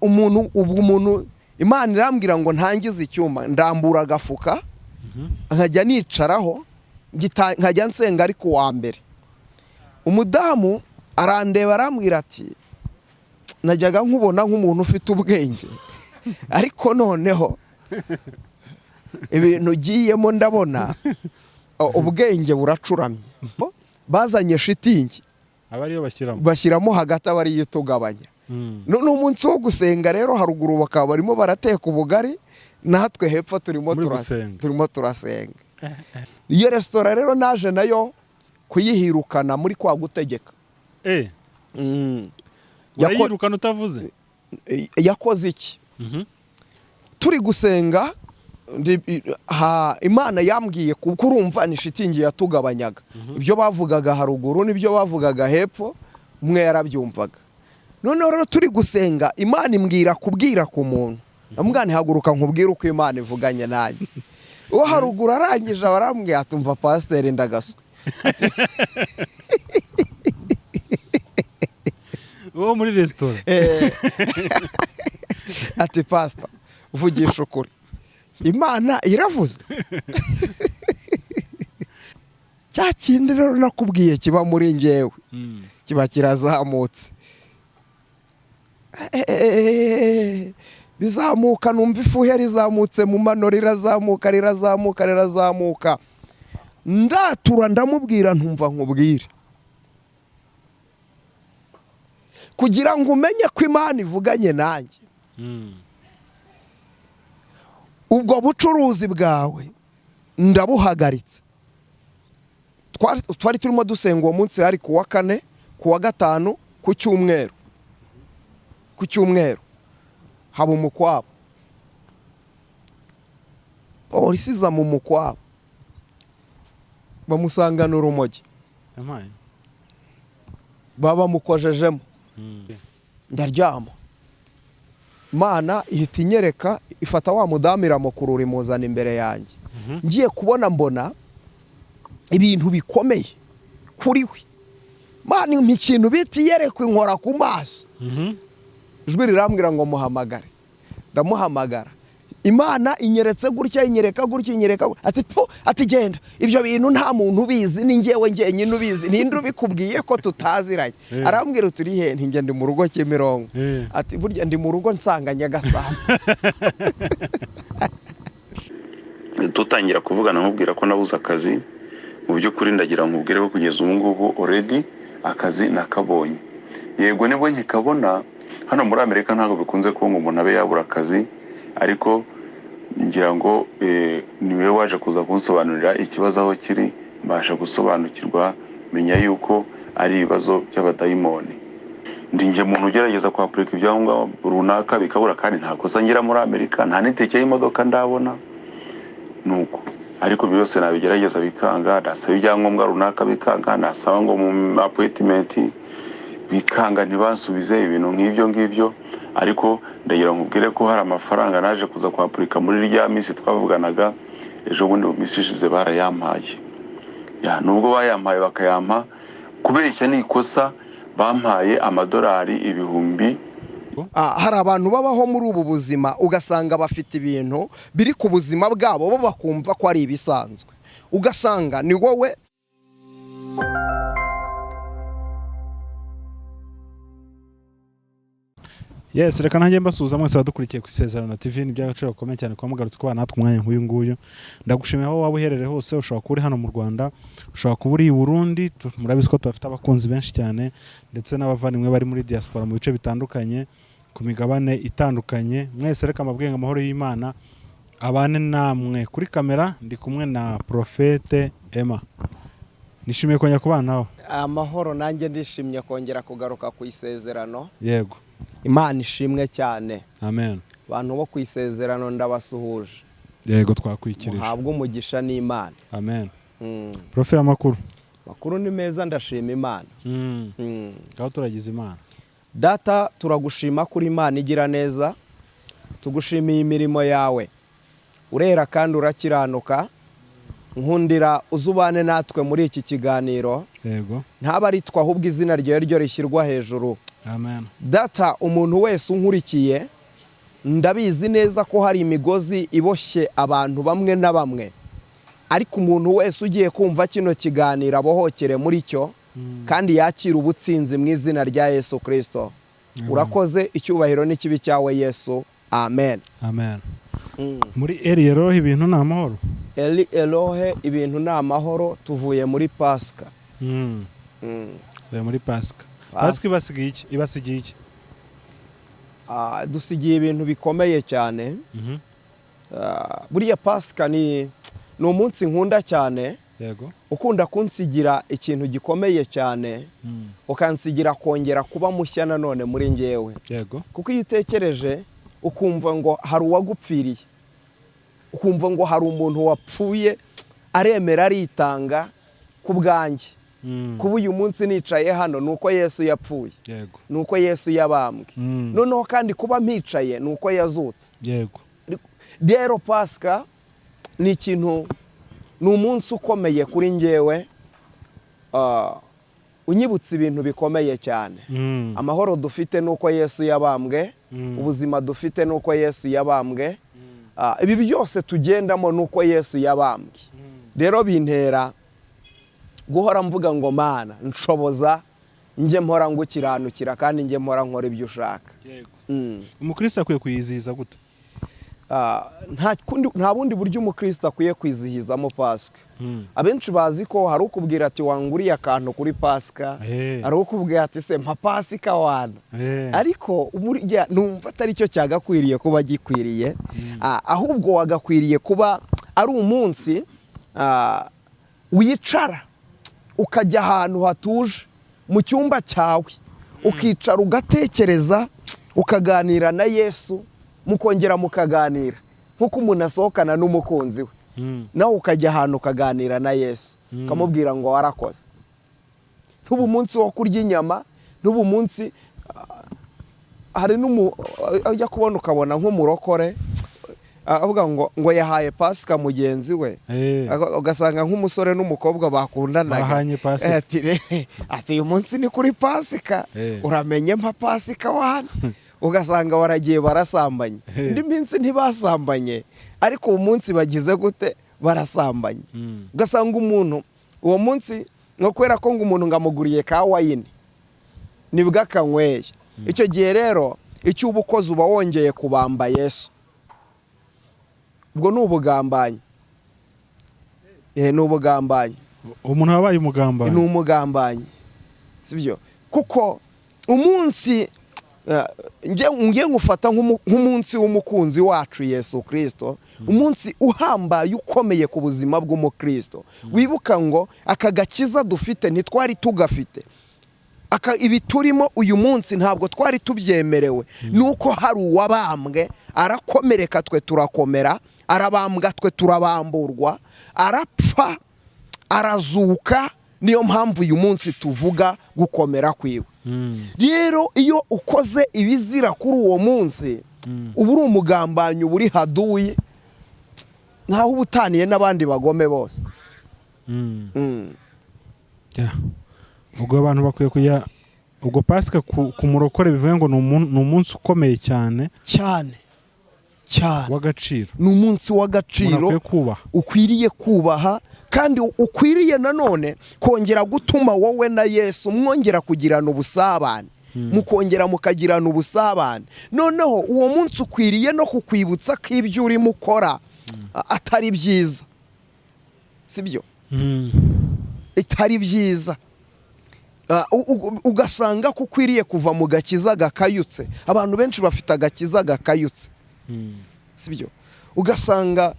Umuntu ubwo umuntu Imana irambwira ngo ntangize icyuma, ndambura agafuka nkajya nicaraho, nkajya nsenga ariko wa mbere. Umudamu arandeba arambwira ati najyaga nkubona nk'umuntu ufite ubwenge, ariko noneho ibintu ugiyemo ndabona ubwenge buracuramye. Bazanye shitingi abariyo bashyiramo hagati abariyo tugabanya. None umunsi wo gusenga rero haruguru bakaba barimo barateka ubugari, natwe hepfo turimo turasenga. Iyo resitora rero naje nayo kuyihirukana muri kwa gutegeka. Urayirukana utavuze? Yakoze iki? Turi gusenga, Imana yambwiye kuko urumva ni shitingi yatugabanyaga. Ibyo bavugaga haruguru nibyo bavugaga hepfo, umwe yarabyumvaga. None rero turi gusenga, Imana imbwira kubwira ku muntu. Ndamubwira nti haguruka nkubwire uko Imana ivuganye nanjye. Uwo haruguru arangije barambwiye atumva pasiteri ndagaswe. Uwo muri resitora. Ati pastor vugisha ukuri, Imana iravuze. Cya kindi rero nakubwiye kiba muri njyewe kiba kirazamutse. Bizamuka numva ifuhe rizamutse mu mano, rirazamuka rirazamuka rirazamuka. Ndatura ndamubwira ntumva nkubwire, kugira ngo umenye ko Imana ivuganye nanjye. Ubwo bucuruzi bwawe ndabuhagaritse. Twari turimo dusenga uwo munsi, hari kuwa kane, kuwa gatanu, ku cyumweru. Ku cyumweru haba umukwabo, polisi iza mu mukwabo, bamusangana urumogi, babamukojejemo. Ndaryama, Imana ihita inyereka, ifata wa mudamu iramukurura imuzana imbere yanjye. Ngiye kubona mbona ibintu bikomeye kuri we. Imana impa ikintu bita iyerekwa inkora ku maso. Ijwi rirambwira ngo muhamagare. Ndamuhamagara. Imana inyeretse gutya, inyereka gutya, inyereka ati po, ati genda, ibyo bintu nta muntu ubizi, ni njyewe njyenyine ubizi, ninde ubikubwiye ko tutaziranye? Arambwira turi he? Nti ndi mu rugo Kimironko. Ati burya ndi mu rugo nsanga Nyagasani. Tutangira kuvugana nkubwira ko nabuze akazi, mu by'ukuri ndagira nkubwire ko kugeza ubu ngubu already akazi nakabonye. Yego nibwo nkikabona. Hano muri Amerika ntabwo bikunze kuba ngo umuntu abe yabura akazi, ariko ngira ngo niwe waje kuza kunsobanurira ikibazo aho kiri, mbasha gusobanukirwa menya yuko ari ibibazo by'abadayimoni. Ndi nje muntu ugerageza kwapurika ibyangombwa runaka bikabura, kandi nta kosa ngira muri Amerika, nta n'itike y'imodoka ndabona nuko. Ariko byose nabigerageza bikanga, nasaba ibyangombwa runaka bikanga, nasaba ngo mu appointment bikanga, ntibansubize ibintu nk'ibyo ngibyo. Ariko ndagira nkubwire ko hari amafaranga naje kuza kwapurika muri rya minsi twavuganaga ejo bundi mu minsi ishize barayampaye. Ya nubwo bayampaye bakayampa kubeshya ni ikosa, bampaye amadolari 1000. Hari abantu babaho muri ubu buzima ugasanga bafite ibintu biri ku buzima bwabo bo bakumva ko ari ibisanzwe, ugasanga ni wowe. Yes, reka nanjye mbasuhuza mwese abadukurikiye ku Isezerano TV. Ni by'agaciro gakomeye cyane kuba mugarutse kubana natwe umwanya nk'uyu nguyu. Ndagushimiye aho waba uherereye hose, ushobora kuba uri hano mu Rwanda, ushobora kuba uri i Burundi, murabizi ko tubafite abakunzi benshi cyane ndetse n'abavandimwe bari muri diaspora mu bice bitandukanye ku migabane itandukanye. Mwese reka mbabwire ngo amahoro y'Imana abane namwe. Kuri kamera ndi kumwe na Prophète Emma. Nishimiye kongera kubana nawe. Amahoro, nanjye ndishimye kongera kugaruka ku Isezerano. Yego. Imana ishimwe cyane. Amen. Abantu bo ku Isezerano ndabasuhuje. Yego, twakwikirije. Muhabwe umugisha n'Imana. Amen. Profe, amakuru? Makuru ni meza, ndashima Imana. Ngaho turagize Imana. Data, turagushima kuri Imana igira neza, tugushimiye imirimo yawe, urera kandi urakiranuka. Nkundira uzubane natwe muri iki kiganiro. Yego. Ntaba ari twe ahubwo izina ryawe ryo rishyirwa hejuru. Amen. Data, umuntu wese unkurikiye, ndabizi neza ko hari imigozi iboshye abantu bamwe na bamwe, ariko umuntu wese ugiye kumva kino kiganiro abohokere muri cyo kandi yakira ubutsinzi mu izina rya Yesu Kristo. Urakoze, icyubahiro n'ikibi cyawe Yesu. Amen. Amen. Muri Eli Elohe ibintu ni amahoro. Eli Elohe ibintu ni amahoro, tuvuye muri Pasika. Tuvuye muri Pasika. Pasika ibasigiye iki? Ibasigiye iki? Dusigiye ibintu bikomeye cyane. Buriya Pasika ni umunsi nkunda cyane. Yego. Ukunda kunsigira ikintu gikomeye cyane, ukansigira kongera kuba mushya nanone muri njyewe. Yego. Kuko iyo utekereje ukumva ngo hari uwagupfiriye, ukumva ngo hari umuntu wapfuye aremera aritanga ku bwanjye. Kuba uyu munsi nicaye hano nuko Yesu yapfuye. Yego. Nuko Yesu yabambwe. Noneho kandi kuba mpicaye nuko yazutse. Yego. Rero Pasika ni ikintu, ni umunsi ukomeye kuri njyewe, unyibutsa ibintu bikomeye cyane. Amahoro dufite nuko Yesu yabambwe, ubuzima dufite nuko Yesu yabambwe, ibi byose tugendamo nuko Yesu yabambwe. Rero bintera guhora mvuga ngo Mana nshoboza njye mpora ngukiranukira kandi njye mpora nkora ibyo ushaka. Yego. Umukristo akwiye kuyizihiza gute? Nta bundi buryo umukristo akwiye kwizihizamo Pasika. Abenshi bazi ko hari ukubwira ati wanguriye akantu kuri Pasika, hari ukubwira ati se mpa Pasika wana, ariko burya numva atari cyo cyagakwiriye kuba gikwiriye. Ahubwo wagakwiriye kuba ari umunsi wicara ukajya ahantu hatuje mu cyumba cyawe, ukicara ugatekereza, ukaganira na Yesu, mukongera mukaganira nkuko umuntu asohokana n'umukunzi we. Nawe ukajya ahantu ukaganira na Yesu, ukamubwira ngo warakoze. Ntubu munsi wo kurya inyama, ntubu munsi hari ujya kubona ukabona nk'umurokore avuga ngo yahaye Pasika mugenzi we, ugasanga nk'umusore n'umukobwa bakundanaga, ati uyu munsi ni kuri Pasika, uramenye mpa Pasika wana. Ugasanga waragiye barasambanye. Indi minsi ntibasambanye, ariko uwo munsi bagize gute? Barasambanye. Ugasanga umuntu uwo munsi ngo kubera ko ngo umuntu ngamuguriye ka wayini nibwo akanyweye. Icyo gihe rero icyo uba ukoze uba wongeye kubamba Yesu. Ubwo ni ubugambanyi. Ni ubugambanyi. Umuntu wabaye umugambanyi. Ni umugambanyi. Sibyo? Kuko umunsi ngiye ngufata nk'umunsi w'umukunzi wacu Yesu Kristo, umunsi uhambaye ukomeye ku buzima bw'umukristo. Wibuka ngo aka gakiza dufite ntitwari tugafite, aka ibi turimo uyu munsi ntabwo twari tubyemerewe, nuko hari uwabambwe arakomereka twe turakomera, arabambwa twe turabamburwa, arapfa arazuka. Niyo mpamvu uyu munsi tuvuga gukomera kwiwe. Rero iyo ukoze ibizira kuri uwo munsi, uba uri umugambanyi, uba uri haduyi, nkaho uba utaniye n'abandi bagome bose. Ubwo abantu bakwiye kujya, ubwo Pasika ku murokore bivuye ngo ni umunsi ukomeye cyane cyane cyane w'agaciro. Ni umunsi w'agaciro ukwiriye kubaha, kandi ukwiriye nanone kongera gutuma wowe na Yesu mwongera kugirana ubusabane, mukongera mukagirana ubusabane. Noneho uwo munsi ukwiriye no kukwibutsa ko ibyo urimo ukora atari byiza. Sibyo? Itari byiza. Ugasanga ko ukwiriye kuva mu gakiza gakayutse. Abantu benshi bafite agakiza gakayutse. Sibyo? Ugasanga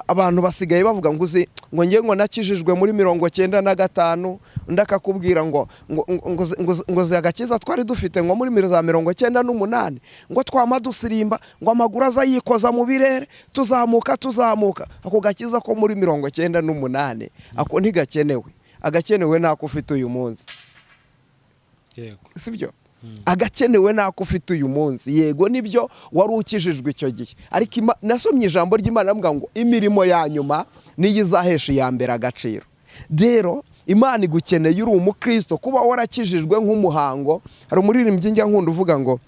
abantu basigaye bavuga ngo uzi ngo ngiye ngo nakijijwe muri 95, undi akakubwira ngo ngo agakiza twari dufite ngo muri 98, ngo twama dusirimba ngo amaguru aza yikoza mu birere tuzamuka tuzamuka. Ako gakiza ko muri 98 ako ntigakenewe. Agakenewe nako ufite uyu munsi. Yego. Sibyo? Agakenewe nako ufite uyu munsi. Yego nibyo wari ukijijwe icyo gihe, ariko nasomye ijambo ry'Imana avuga ngo imirimo ya nyuma niyo izahesha iya mbere agaciro. Rero Imana igukeneye uri umukristo, kuba warakijijwe nk'umuhango. Hari umuririmbyi njya nkunda uvuga ngo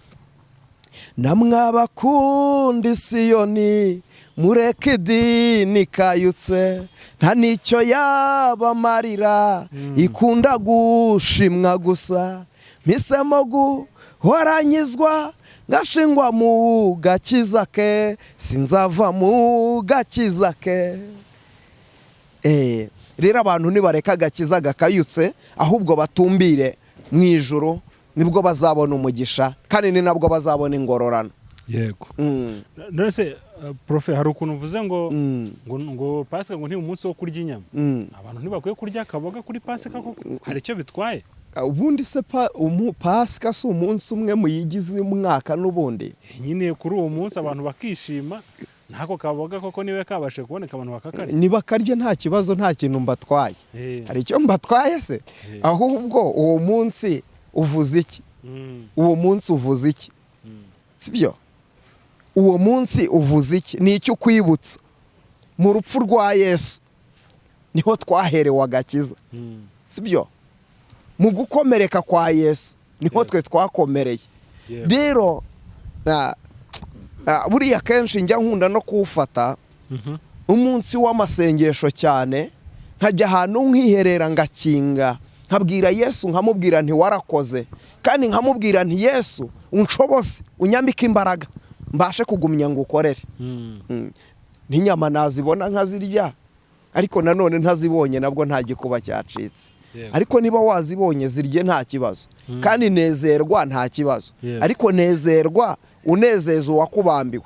namwe abakunda Isiyoni mureke idini kayutse, nta n'icyo yabamarira, ikunda gushimwa gusa. Mpisemo guhoranyizwa ngashingwa mu gakiza ke, sinzava mu gakiza ke. Rero abantu nibareka agakiza gakayutse, ahubwo batumbire mu ijuru, nibwo bazabona umugisha kandi ni nabwo bazabona ingororano. Yego. None se profe, hari ukuntu uvuze ngo ngo Pasika ngo ni umunsi wo kurya inyama, abantu ntibakwiye kurya akaboga kuri Pasika koko? Hari icyo bitwaye? Ubundi se Pasika si umunsi umwe muyigize umwaka n'ubundi? Nyine kuri uwo munsi abantu bakishima, ntako kaboga koko niwe kabashe kuboneka abantu bakakarya. Nibakarye nta kibazo, nta kintu mbatwaye. Hari icyo mbatwaye se? Ahubwo uwo munsi uvuze iki? Uwo munsi uvuze iki? Sibyo? Uwo munsi uvuze iki? Ni icyo ukwibutsa. Mu rupfu rwa Yesu niho twaherewe agakiza. Sibyo? Mu gukomereka kwa Yesu niho twe twakomereye. Rero buriya kenshi njya nkunda no kuwufata umunsi w'amasengesho cyane, nkajya ahantu nkiherera ngakinga, nkabwira Yesu, nkamubwira nti warakoze, kandi nkamubwira nti Yesu unshobose, unyambike imbaraga mbashe kugumya ngo ukorere. N'inyama nazibona nkazirya, ariko nanone ntazibonye nabwo nta gikuba cyacitse. Ariko niba wazibonye zirye nta kibazo, kandi nezerwa nta kibazo. Ariko nezerwa unezeza uwakubambiwe,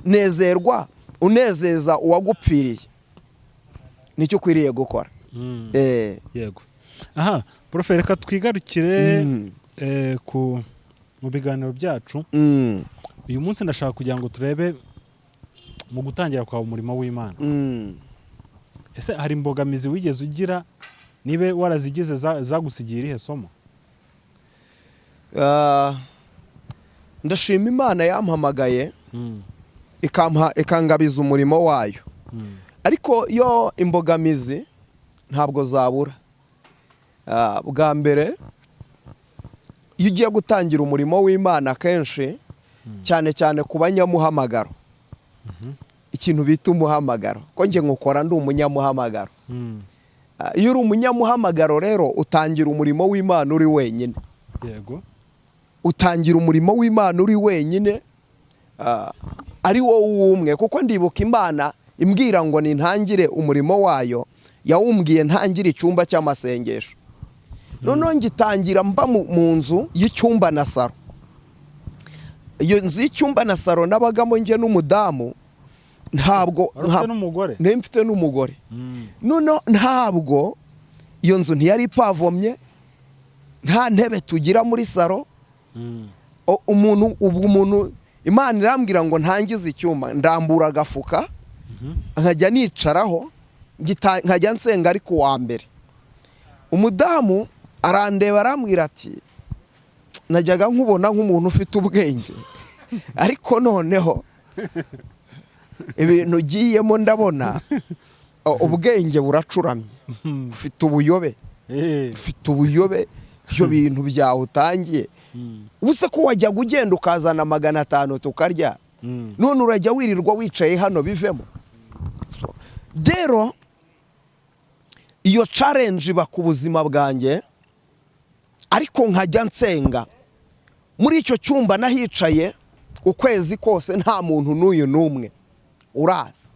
nezerwa unezeza uwagupfiriye, nicyo ukwiriye gukora. Yego. Aha profe, reka twigarukire mu biganiro byacu. Uyu munsi ndashaka kugira ngo turebe mu gutangira kwawe umurimo w'Imana. Ese hari imbogamizi wigeze ugira, nibe warazigize zagusigiye irihe somo? Ndashima Imana yampamagaye ikangabiza umurimo wayo. Ariko yo imbogamizi ntabwo zabura. Bwa mbere iyo ugiye gutangira umurimo w'Imana kenshi cyane cyane ku banyamuhamagaro, ikintu bita umuhamagaro, ko njye nkukora ndi umunyamuhamagaro. Iyo uri umunyamuhamagaro rero utangira umurimo w'Imana uri wenyine. Yego. Utangira umurimo w'Imana uri wenyine, ari wowe umwe, kuko ndibuka Imana imbwira ngo nintangire umurimo wayo, yawumbwiye ntangire icyumba cy'amasengesho. Noneho ngitangira mba mu nzu y'icyumba na saro. Iyo nzu y'icyumba na saro nabagamo njye n'umudamu, ntabwo mfite n'umugore. Noneho ntabwo iyo nzu ntiyari ipavomye, nta ntebe tugira muri saro. Umuntu Imana irambwira ngo ntangize icyuma, ndambura agafuka nkajya nicaraho, nkajya nsenga ariko wa mbere. Umudamu arandeba arambwira ati najyaga nkubona nk'umuntu ufite ubwenge, ariko noneho ibintu ugiyemo ndabona ubwenge buracuramye, ufite ubuyobe, ufite ubuyobe, ibyo bintu byawe utangiye. Ubuse ko wajyaga ugenda ukazana 500 tukarya, none urajya wirirwa wicaye hano bivemo. Rero iyo challenge iba ku buzima bwanjye, ariko nkajya nsenga. Muri icyo cyumba nahicaye ukwezi kose nta muntu n'uyu n'umwe uraza.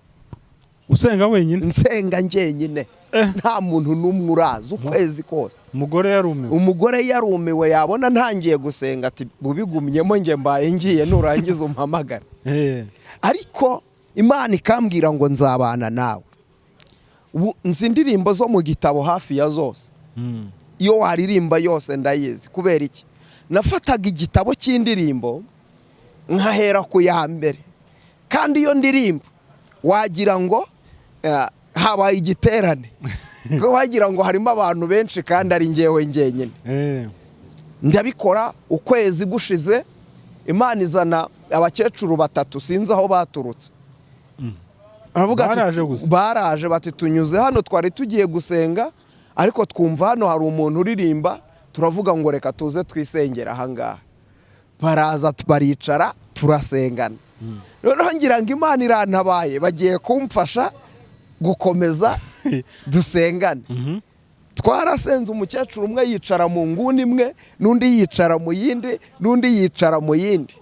Usenga wenyine? Nsenga njyenyine, nta muntu n'umwe uraza ukwezi kose. Umugore yarumiwe. Umugore yarumiwe, yabona ntangiye gusenga ati bubigumyemo nge mbaye ngiye, nurangiza umpamagara. Ariko Imana ikambwira ngo nzabana nawe. Ubu nzi indirimbo zo mu gitabo hafi ya zose. Iyo waririmba yose ndayizi. Kubera iki? Nafataga igitabo cy'indirimbo nkahera ku ya mbere, kandi iyo ndirimbo wagira ngo habaye igiterane, wagira ngo harimo abantu benshi kandi ari njyewe njyenyine. Ndabikora ukwezi gushize, Imana izana abakecuru batatu sinzi aho baturutse. Baravuga ati- Baraje gusa. Baraje bati tunyuze hano, twari tugiye gusenga, ariko twumva hano hari umuntu uririmba, turavuga ngo reka tuze twisengera ahangaha. Baraza baricara, turasengana. Noneho ngira ngo Imana irantabaye, bagiye kumfasha gukomeza dusengane. Twarasenze, umukecuru umwe yicara mu nguni imwe, n'undi yicara mu yindi, n'undi yicara mu yindi,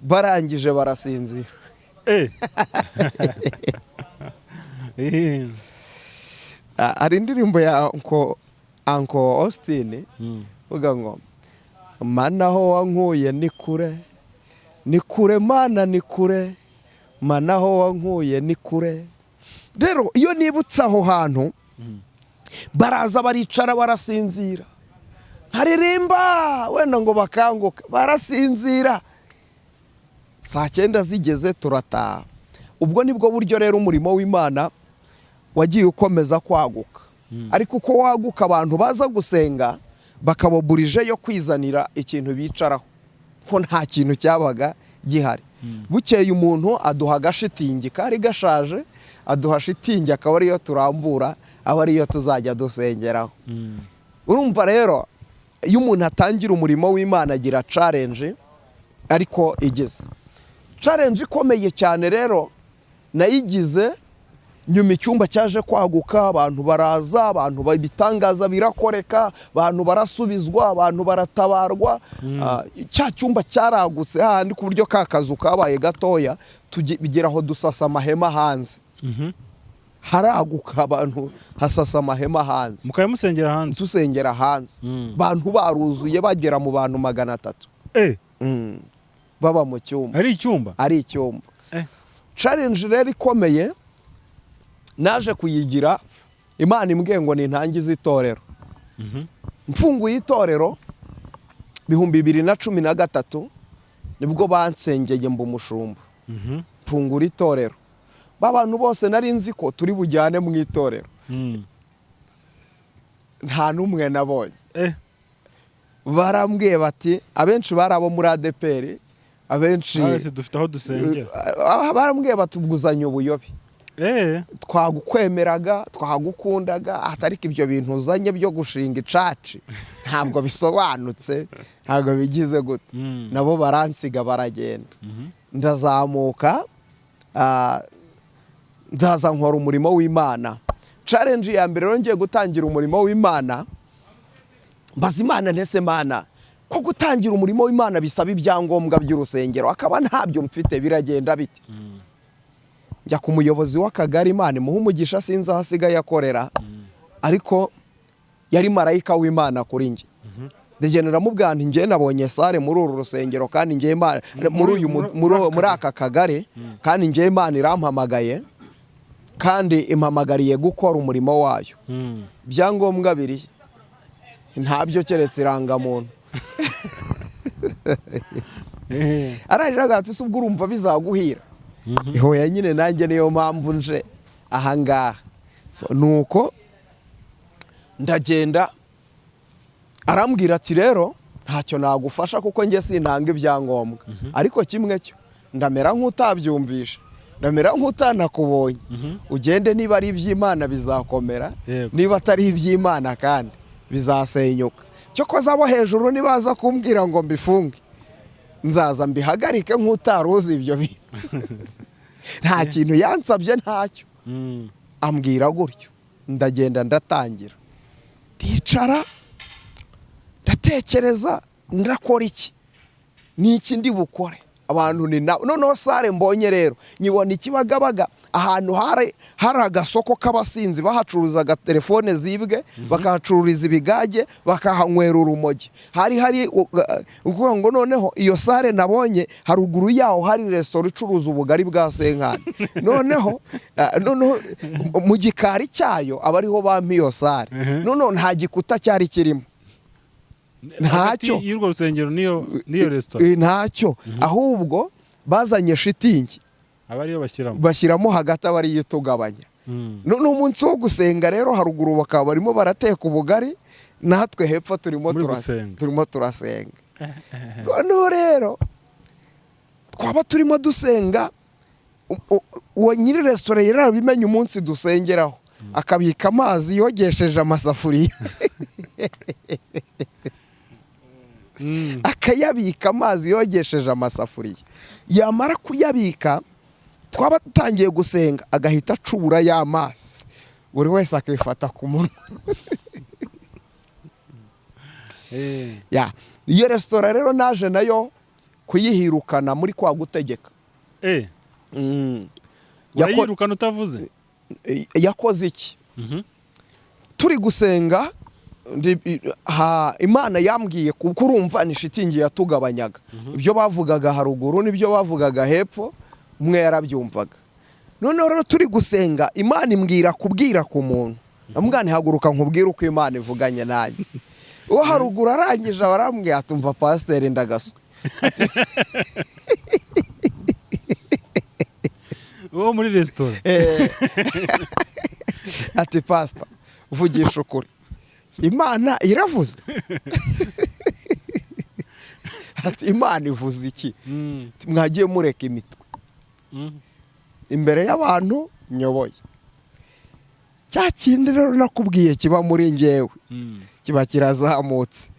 barangije barasinzira. Hari indirimbo ya Uncle Austin uvuga ngo "Mana aho wankuye ni kure, ni kure, Mana ni kure, Mana aho wankuye ni kure." Rero iyo nibutse aho hantu, baraza baricara barasinzira, nkaririmba wenda ngo bakanguke, barasinzira. Saa 9 zigeze turataha. Ubwo nibwo buryo rero umurimo w'Imana wagiye ukomeza kwaguka, ariko uko waguka abantu baza gusenga bakababurije yo kwizanira ikintu bicaraho, ko nta kintu cyabaga gihari. Bukeye umuntu aduha agashitingi kari gashaje, aduha shitingi akaba ariyo turambura, aba ariyo tuzajya dusengeraho. Urumva rero, iyo umuntu atangira umurimo w'Imana agira challenge, ariko igeze challenge ikomeye cyane rero nayigize nyuma. Icyumba cyaje kwaguka, abantu baraza, abantu ibitangaza birakoreka, abantu barasubizwa, abantu baratabarwa. Cya cyumba cyaragutse hahandi ku buryo ka kazu kabaye gatoya, bigera aho dusasa amahema hanze. Haraguka, abantu hasasa amahema hanze. Mukaba musengera hanze? Dusengera hanze. Abantu baruzuye, bagera mu bantu 300. Baba mu cyumba. Ari icyumba? Ari icyumba. Challenge rero ikomeye naje kuyigira Imana imbwiye ngo nintangize itorero. Mfunguye itorero 2013, nibwo bansengeye mba umushumba. Mfungura itorero, ba bantu bose nari nzi ko turi bujyane mu itorero, nta n'umwe nabonye. Barambwiye bati, abenshi bari abo muri ADEPR, abenshi Twese dufite aho dusengera. Barambwiye bati ubwuzanye ubuyobe, twagukwemeraga, twagukundaga, atariko ibyo bintu uzanye byo gushinga ichurch ntabwo bisobanutse, ntabwo bigize gute. Nabo baransiga baragenda. Ndazamuka, ndaza nkora umurimo w'Imana. Challenge ya mbere rero, ngiye gutangira umurimo w'Imana, mbaza Imana ntese Mana, ko gutangira umurimo w'Imana bisaba ibyangombwa by'urusengero, akaba ntabyo mfite, biragenda bite? Njya ku muyobozi w'akagari, Imana imuha umugisha, sinzi aho asigaye akorera, ariko yari marayika w'Imana kuri njye. Ndagenda ndamubwira nti njye nabonye salle muri uru rusengero, kandi njye Imana muri uyu muri aka kagari, kandi njye Imana irampamagaye, kandi impamagariye gukora umurimo wayo. Ibyangombwa biri ntabyo keretse irangamuntu. Arangije aravuga ati: "Se ubwo urumva bizaguhira?" Ihoya nyine, nanjye niyo mpamvu nje ahangaha. So, nuko ndagenda, arambwira ati: "Rero ntacyo nagufasha kuko njye sintanga ibyangombwa, ariko kimwe cyo ndamera nk'utabyumvisha, ndamera nk'utanakubonye, ugende, niba ari iby'Imana bizakomera, niba atari iby'Imana kandi bizasenyuka. Cyokoze abo hejuru nibaza kumbwira ngo mbifunge, nzaza mbihagarike nk'utari uzi ibyo bintu." Nta kintu yansabye, ntacyo. Ambwira gutyo, ndagenda, ndatangira, ndicara, ndatekereza, ndakora iki, ni iki ndi bukore? Abantu ni na noneho salle mbonye rero nyibona Ikibagabaga, ahantu hari agasoko k'abasinzi, bahacuruzaga telefone zibwe, bakahacururiza ibigage, bakahanywera urumogi. Hari ukuvuga ngo noneho iyo salle nabonye, haruguru yaho hari resitora icuruza ubugari bwa senkani. Noneho mu gikari cyayo aba ariho bampa iyo salle. Noneho nta gikuta cyari kirimo. Ntacyo. Hagati y'urwo rusengero n'iyo resitora? Ntacyo, ahubwo bazanye shitingi, aba ariyo bashyiramo. Bashyiramo hagati, aba ariyo itugabanya. Noneho umunsi wo gusenga rero, haruguru bakaba barimo barateka ubugari, natwe hepfo turimo Muri gusenga. turimo turasenga. Noneho rero twaba turimo dusenga. Uwo nyiri resitora yarabimenye umunsi dusengeraho, akabika amazi yogesheje amasafuriya, akayabika amazi yogesheje amasafuriya. Yamara kuyabika twaba dutangiye gusenga agahita acubura ya mazi, buri wese akifata ku munwa. Iyo resitora rero naje nayo kuyihirukana muri kwa gutegeka. Urayirukana utavuze? Yakoze iki? Turi gusenga, Imana yambwiye kuko urumva ni shitingi yatugabanyaga. Ibyo bavugaga haruguru n'ibyo bavugaga hepfo umwe yarabyumvaga. Noneho rero turi gusenga Imana imbwira kubwira ku muntu. Ndamubwira nti haguruka nkubwire uko Imana ivuganye nanjye. Uwo haruguru arangije arambwira ati umva pasiteri ndagaswe. Uwo muri resitora. Ati pastor vugisha ukuri. Imana iravuze. Ati Imana ivuze iki? Mwagiye mureka imitwe. Imbere y'abantu nyoboye. Cya kindi rero nakubwiye kiba muri njyewe. Kiba kirazamutse.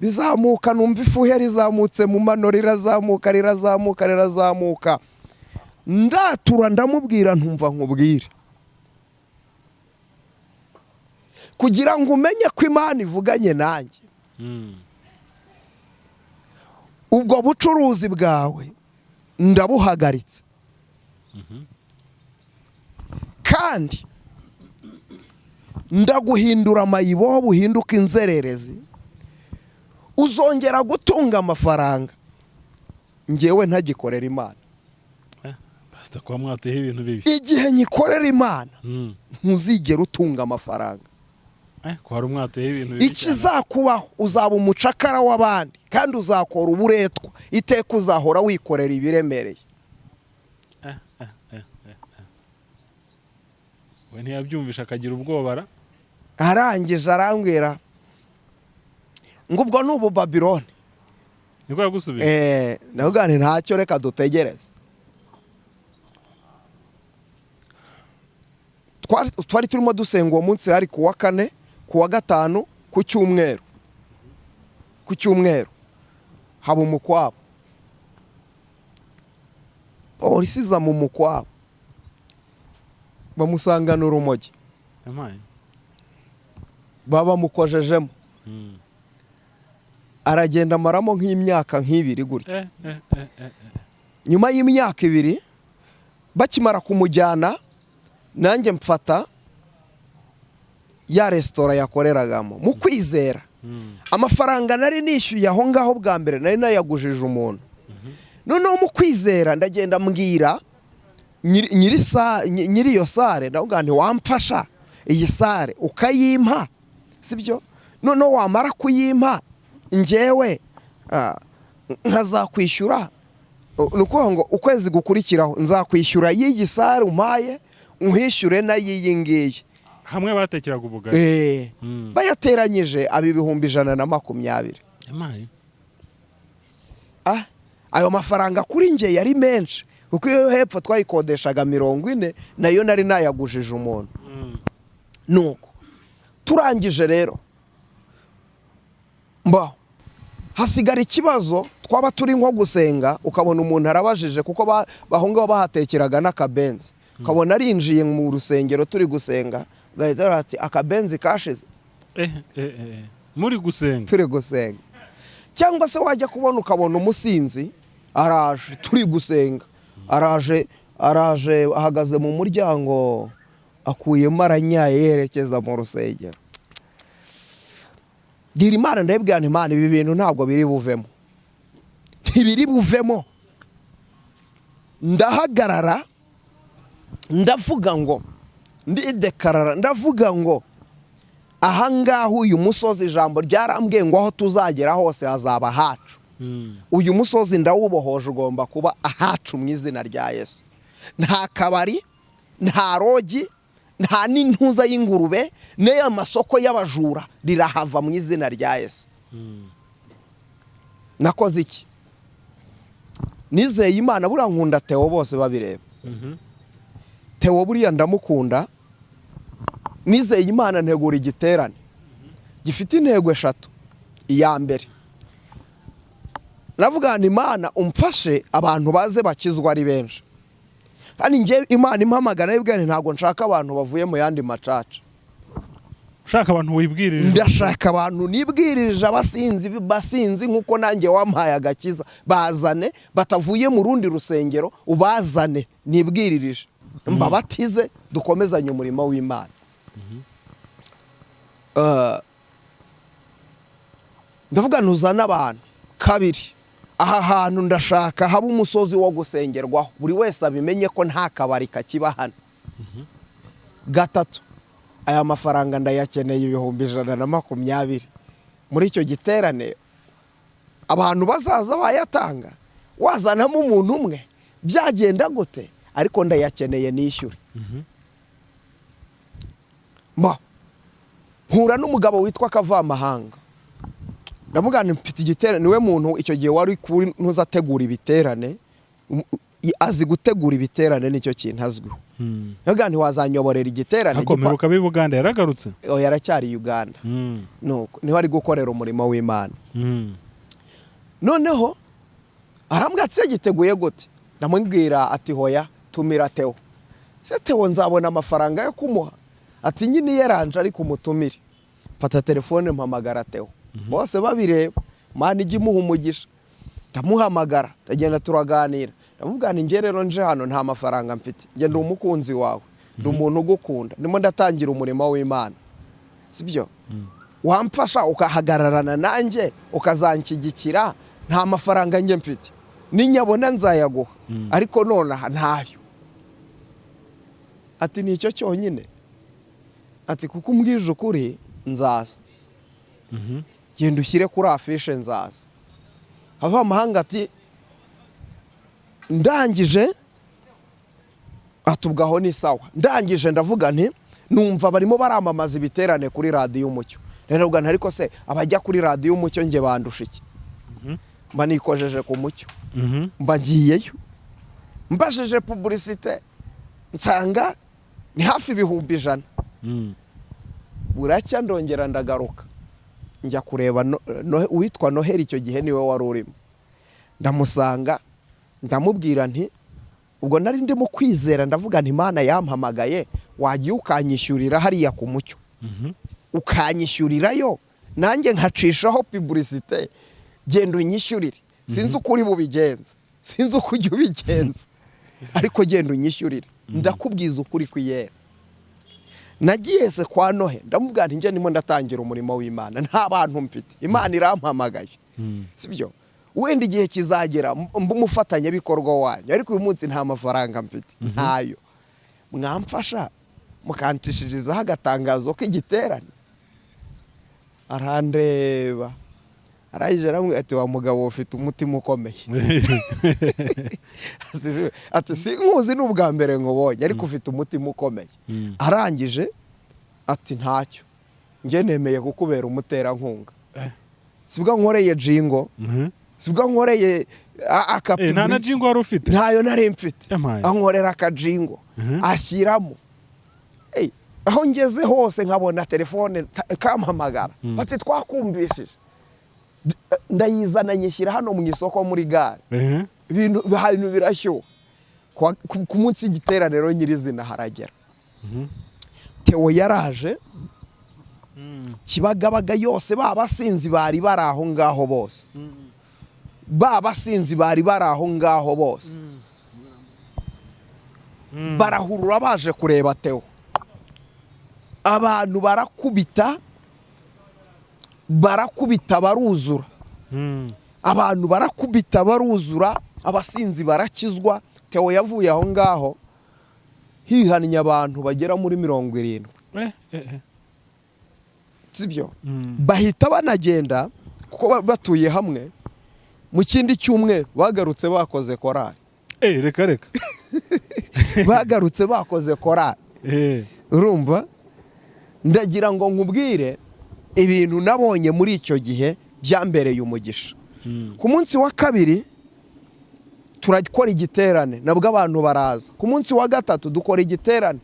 Bizamuka numva ifuhe rizamutse mu mano, rirazamuka rirazamuka rirazamuka. Ndatura ndamubwira ntumva nkubwire. Kugira ngo umenye ko Imana ivuganye nanjye. Ubwo bucuruzi bwawe ndabuhagaritse. Kandi ndaguhindura amayibobo buhinduka inzererezi. Uzongera gutunga amafaranga njyewe ntagikorera Imana. Pastor kwa mwatuye ibintu bibi. Igihe nyikorera Imana ntuzigera utunga amafaranga. Ko hari umwatuye ibintu bibi. Ikizakubaho uzaba umucakara w'abandi kandi uzakora uburetwa, iteka uzahora wikorera ibiremereye. We ntiyabyumvisha akagira ubwobara. Arangije arambwira ngo ubwo nubu Babylon. Niko yagusubije? Navuga nti ntacyo reka dutegereze. Twari turimo dusenga uwo munsi, hari kuwa kane, kuwa gatanu, ku cyumweru. Ku cyumweru haba umukwabo. Polisi iza mu mukwabo, bamusangana urumogi, baba mukojejemo. Aragenda amaramo nk'imyaka nk'ibiri gutya. Nyuma y'imyaka ibiri bakimara kumujyana, nanjye mfata ya resitora yakoreragamo mu kwizera. Amafaranga nari nishyuye aho ngaho bwa mbere nari nayagujije umuntu. Noneho mu kwizera ndagenda mbwira nyiri iyo sare, ndavuga nti wamfasha iyi sare ukayimpa, sibyo? Noneho wamara kuyimpa njyewe nkazakwishyura, nuko ngo ukwezi gukurikiraho nzakwishyura y'iyi sare umpaye, nkwishyure na y'iyi ngiyi. Hamwe batekeraga ubugari. Bayateranyije aba 120,000. Ayo mafaranga kuri nge yari menshi, kuko iyo hepfo twayikodeshaga 40 nayo nari nayagujije umuntu. Nuko turangije rero mba hasigara ikibazo, twaba turi nko gusenga ukabona umuntu arabajije, kuko bahunga bahatekeraga n'akabenzi, ukabona arinjiye mu rusengero turi gusenga ugahita ati akabenzi kashize. Muri gusenga, turi gusenga. Cyangwa se wajya kubona ukabona umusinzi araje, turi gusenga, araje ahagaze mu muryango akuyemo aranyaye yerekeza mu rusengero. Gira Imana ndabwira nti Imana ibi bintu ntabwo biri buvemo, ntibiri buvemo. Ndahagarara ndavuga ngo ndidekarara, ndavuga ngo aha ngaha uyu musozi ijambo ryarambwiye ngo aho tuzagera hose hazaba hacu. Uyu musozi ndawubohoje ugomba kuba ahacu mu izina rya Yesu. Nta kabari, nta rogi, nta n'intuza y'ingurube, n'aya masoko y'abajura rirahava mu izina rya Yesu. Nakoze iki? Nizeye Imana, buriya nkunda Theo bose babireba. Theo buriya ndamukunda. Nizeye Imana ntegura igiterane gifite intego eshatu. Iya mbere navuga nti Imana umfashe abantu baze bakizwa ari benshi. Kandi njye Imana impamagara y'ubwene, ntabwo nshaka abantu bavuye mu yandi macaca. Ushaka abantu wibwirije. Ndashaka abantu nibwirije, abasinzi basinzi nkuko nanjye wampaye agakiza, bazane batavuye mu rundi rusengero, ubazane nibwiririje mbabatize, dukomezanye umurimo w'Imana. Ndavuga ntuzane abantu. Kabiri, aha hantu ndashaka haba umusozi wo gusengerwaho, buri wese abimenye ko nta kabari kakiba hano. Gatatu, aya mafaranga ndayakeneye, 120,000 muri icyo giterane. Abantu bazaza bayatanga, wazanamo umuntu umwe byagenda gute? Ariko ndayakeneye nishyure. Mba mpura n'umugabo witwa Kavamahanga, ndamubwira nti mfite igiterane. Niwe muntu icyo gihe wari kuri ntuzategura ibiterane, azi gutegura ibiterane, nicyo kintu azwiho. Ndamubwira nti wazanyoborera igiterane. Akomeruka b'i Buganda yaragarutse? Oya, yaracyari Uganda. Nuko niho ari gukorera umurimo w'Imana. Noneho arambwira ati giteguye gute? Ndamubwira ati hoya, tumira Theo. Se Theo nzabona amafaranga yo kumuha? Ati nyine yaranje, ariko umutumire. Mfata telefone mpamagara Theo, bose babireba, Imana ijya imuha umugisha. Ndamuhamagara, tugenda turaganira, ndamubwira nti njye rero nje hano nta mafaranga mfite, njye ndi umukunzi wawe, ndi umuntu ugukunda, ndimo ndatangira umurimo w'Imana, sibyo? Wamfasha ukahagararana nanjye ukazanshyigikira? Nta mafaranga njye mfite, ninyabona nzayaguha, ariko nonaha ntayo. Ati nicyo cyonyine? Ati kuko umbwije ukuri nzaza. Genda ushyire kuri afishe nzaza. Amahanga ati ndangije, atubwaho ni sawa. Ndangije ndavuga nti numva barimo baramamaza ibiterane kuri radiyo Umucyo. Rero nti ariko se abajya kuri radiyo Umucyo njye bandusha iki? Mba nikojeje ku Mucyo, mba ngiyeyo, mbajije publicité nsanga ni hafi 100,000. Buracya ndongera ndagaruka njya kureba uwitwa Noheli, icyo gihe niwe wari urimo. Ndamusanga, ndamubwira nti ubwo nari ndimo kwizera, ndavuga nti Imana yampamagaye, wagiye ukanyishyurira hariya ku Mucyo, ukanyishyurirayo nanjye nkacishaho publicité, genda unyishyurire, sinzi uko uri bubigenza, sinzi uko ujya ubigenza, ariko genda unyishyurire. Ndakubwiza ukuri kwiyera, nagiye se kwa Nohe, ndamubwira nti njye ndimo ndatangira umurimo w'Imana, nta bantu mfite, Imana irampamagaye, sibyo? Wenda igihe kizagera mba umufatanyabikorwa wanyu, ariko uyu munsi nta mafaranga mfite, ntayo. Mwamfasha mukancishirizaho agatangazo k'igiterane? Arandeba, arangije aramubwira ati wa mugabo ufite umutima ukomeye. Ati sinkuzi, ni ubwa mbere nkubonye, ariko ufite umutima ukomeye. Arangije ati ntacyo, njye nemeye kukubera umuterankunga. Sibwo nkoreye jingle, sibwo nkoreye Nta na jingle wari ufite? Ntayo nari mfite. Ankorera akajingle ashyiramo. Aho ngeze hose nkabona telefone kampamagara bati twakumvishije. Ndayizana nyishyira hano mu isoko muri gare, ibintu birashyuha. Ku munsi w'igiteraniro nyirizina haragera, Theo yaraje, Kibagabaga yose babasinzi bari bari aho ngaho bose, babasinzi bari bari aho ngaho bose barahurura baje kureba Theo. Abantu barakubita, barakubita baruzura, abantu barakubita baruzura, abasinzi barakizwa. Theo yavuye aho ngaho hihannye abantu bagera muri 70, sibyo? Bahita banagenda kuko batuye hamwe. Mu kindi cyumweru bagarutse bakoze korali. Reka reka. Bagarutse bakoze korali. Urumva, ndagira ngo nkubwire ibintu nabonye muri icyo gihe byambereye umugisha. Ku munsi wa kabiri Turakora igiterane nabwo abantu baraza. Ku munsi wa gatatu dukora igiterane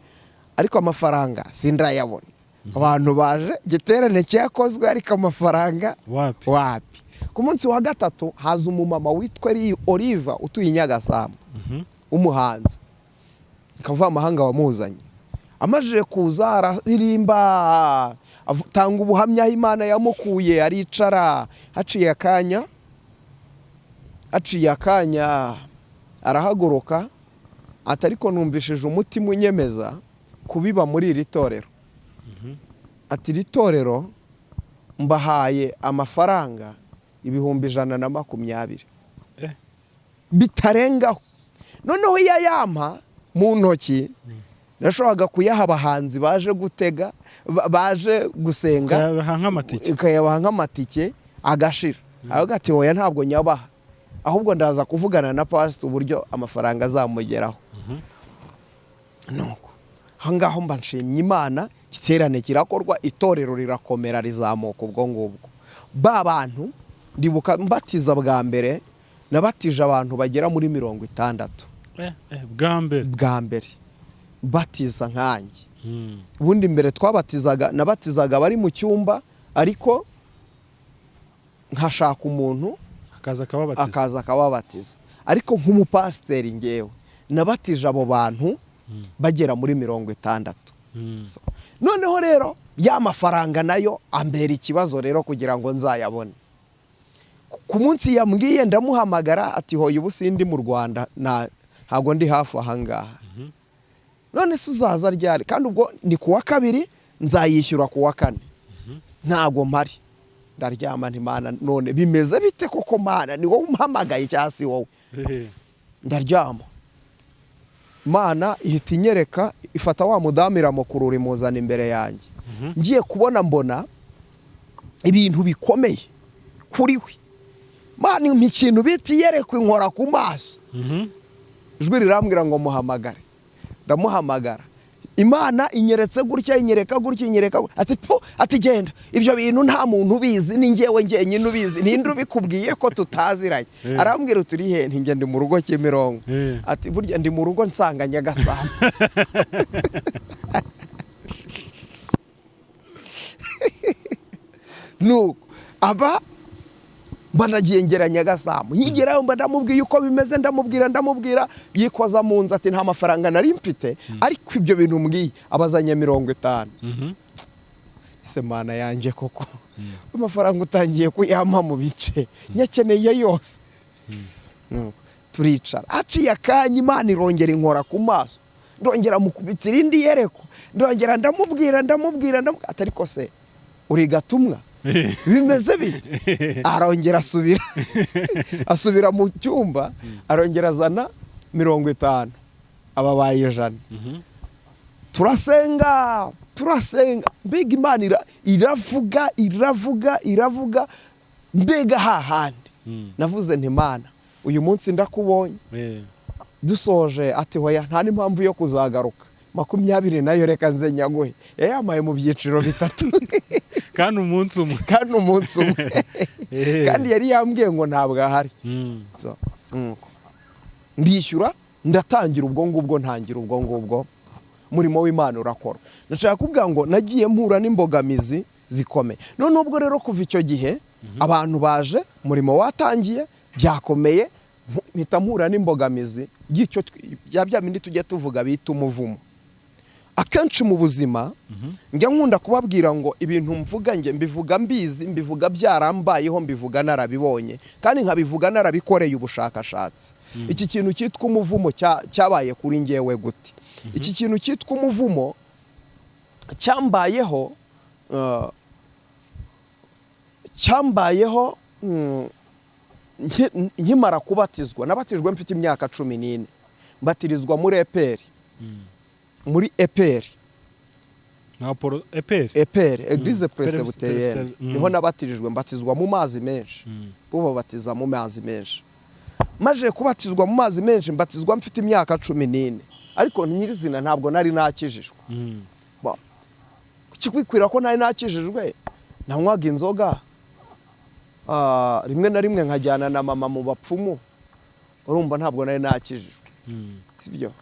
ariko amafaranga sindayabona. Abantu baje, igiterane cyakozwe ariko amafaranga wapi. Ku munsi wa gatatu haza umumama witwa Oliva utuye i Nyagasambu, umuhanzi kavamahanga wamuzanye. Amajije kuza araririmba, atanga ubuhamya Imana yamukuye, aricara. Haciye akanya arahaguruka ati ariko numvishije umutima unyemeza kubiba muri iri torero. Ati iri torero mbahaye amafaranga 120,000 bitarengaho. Noneho iyo yampa mu ntoki nashoboraga kuyaha abahanzi baje gutega, baje gusenga, ikayabaha nk'amatike agashira. Aravuga ati oya ntabwo nyabaha, ahubwo ndaza kuvugana na pastor uburyo amafaranga azamugeraho. Nuko aho ngaho mba nshimye Imana, igiterane kirakorwa, itorero rirakomera rizamuka. Ubwo ngubwo ba bantu ndibuka mbatiza bwa mbere nabatije abantu bagera muri 60 bwa mbere batiza nkanjye. Ubundi mbere twabatizaga, nabatizaga bari mu cyumba, ariko nkashaka umuntu akaza akababatiza. Ariko nk'umupasiteri ngewe nabatije abo bantu bagera muri 60. So, noneho rero ya mafaranga nayo ambera ikibazo rero kugira ngo nzayabone. Ku munsi yambwiye ndamuhamagara ati hoye ubu sindi mu Rwanda, ntago ndi hafi ahangaha. None se uzaza ryari? Kandi ubwo ni kuwa kabiri nzayishyura kuwa kane. Ntago mpari. Ndaryama nti Mana none bimeze bite koko Mana, ni wowe umpamagaye cyangwa si wowe? Ndaryama. Mana ihita inyereka, ifata wa mudamu iramukurura imuzana imbere yanjye. Ngiye kubona mbona ibintu bikomeye kuri we. Mana impa ikintu bita iyerekwa inkora ku maso. Ijwi rirambwira ngo muhamagare. Ndamuhamagara. Imana inyeretse gutya, inyereka gutya, inyereka ati po, ati genda ibyo bintu nta muntu ubizi, ni ngewe ngenyine ubizi, ninde ubikubwiye ko tutaziranye? Arambwira turi he? Nti ndi mu rugo Kimironko. Ati burya ndi mu rugo nsanga Nyagasambu. Nuko aba banagiye ngera Nyagasambu, yigerayo mba ndamubwiye uko bimeze, ndamubwira yikoza mu nzu ati nta mafaranga nari mfite, ariko ibyo bintu mbwiye abazanye 50. Ese Mana yanjye koko amafaranga utangiye kuyampa mu bice, nyakeneye yose. Turicara, aciye akanya Imana irongera inkora ku maso, ndongera mukubitira indi yereko, ndongera ndamubwira ati ariko se uri gatumwa bimeze bite? Arongera asubira mu cyumba, arongera azana 50, ababaye 100. Turasenga, mbega Imana iravuga, mbega hahandi navuze nti Mana uyu munsi ndakubonye. Dusoje ati hoya nta n'impamvu yo kuzagaruka, 20 nayo reka nze nyaguhe. Yamaye mu byiciro bitatu kandi umunsi umwe, kandi yari yambwiye ngo ntabwo ahari. So ndishyura, ndatangira ubwo ngubwo, ntangira ubwo ngubwo murimo w'Imana urakora. Ndashaka kuvuga ngo nagiye mpura n'imbogamizi zikomeye. None ubwo rero kuva icyo gihe abantu baje, murimo watangiye byakomeye, mpita mpura n'imbogamizi y'icyo bya bindi tujya tuvuga bita umuvumo. Akenshi mu buzima njya nkunda kubabwira ngo ibintu mvuga nge mbivuga mbizi, mbivuga byarambayeho, mbivuga narabibonye, kandi nkabivuga narabikoreye ubushakashatsi. Iki kintu cyitwa umuvumo cyabaye kuri ngewe gute? Iki kintu cyitwa umuvumo cyambayeho nkimara kubatizwa. Nabatijwe mfite imyaka 14, mbatirizwa muri EPR. Muri EPR na Poro EPR, Eglise Presbyterienne, niho nabatirijwe, mbatizwa mu mazi menshi. Bo batiza mu mazi menshi. Maje kubatizwa mu mazi menshi, mbatizwa mfite imyaka 14, ariko nyirizina ntabwo nari nakijijwe. Kikwikwira ko nari nakijijwe, nanywaga inzoga, rimwe na rimwe nkajyana na mama mu bapfumu. Urumva ntabwo nari nakijijwe, sibyo?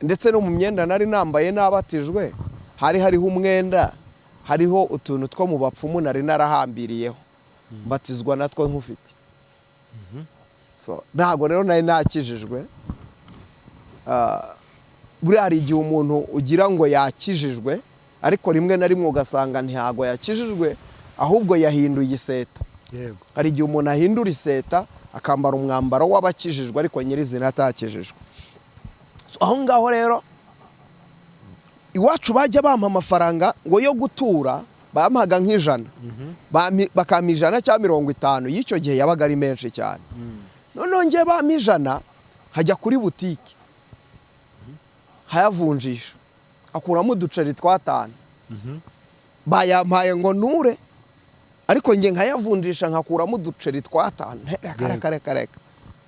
Ndetse no mu myenda nari nambaye nabatijwe hari hariho umwenda, hariho utuntu two mu bapfumu nari narahambiriyeho, mbatizwa natwo nkufite. So ntabwo rero nari nakijijwe. Buriya hari igihe umuntu ugira ngo yakijijwe, ariko rimwe na rimwe ugasanga ntabwo yakijijwe, ahubwo yahinduye iseta. Yego. Hari igihe umuntu ahindura iseta akambara umwambaro w'abakijijwe, ariko nyirizina atakijijwe. Aho ngaho rero iwacu bajya bampa amafaranga ngo yo gutura, bampaga nk'ijana, bakampa 100 cyangwa 50, y'icyo gihe yabaga ari menshi cyane. Noneho ngiye bampa 100 hajya kuri butike hayavunjisha, akuramo uduceri twa 5. Bayampaye ngo nture, ariko nge nkayavunjisha nkakuramo uduceri twa 5. Reka reka reka reka,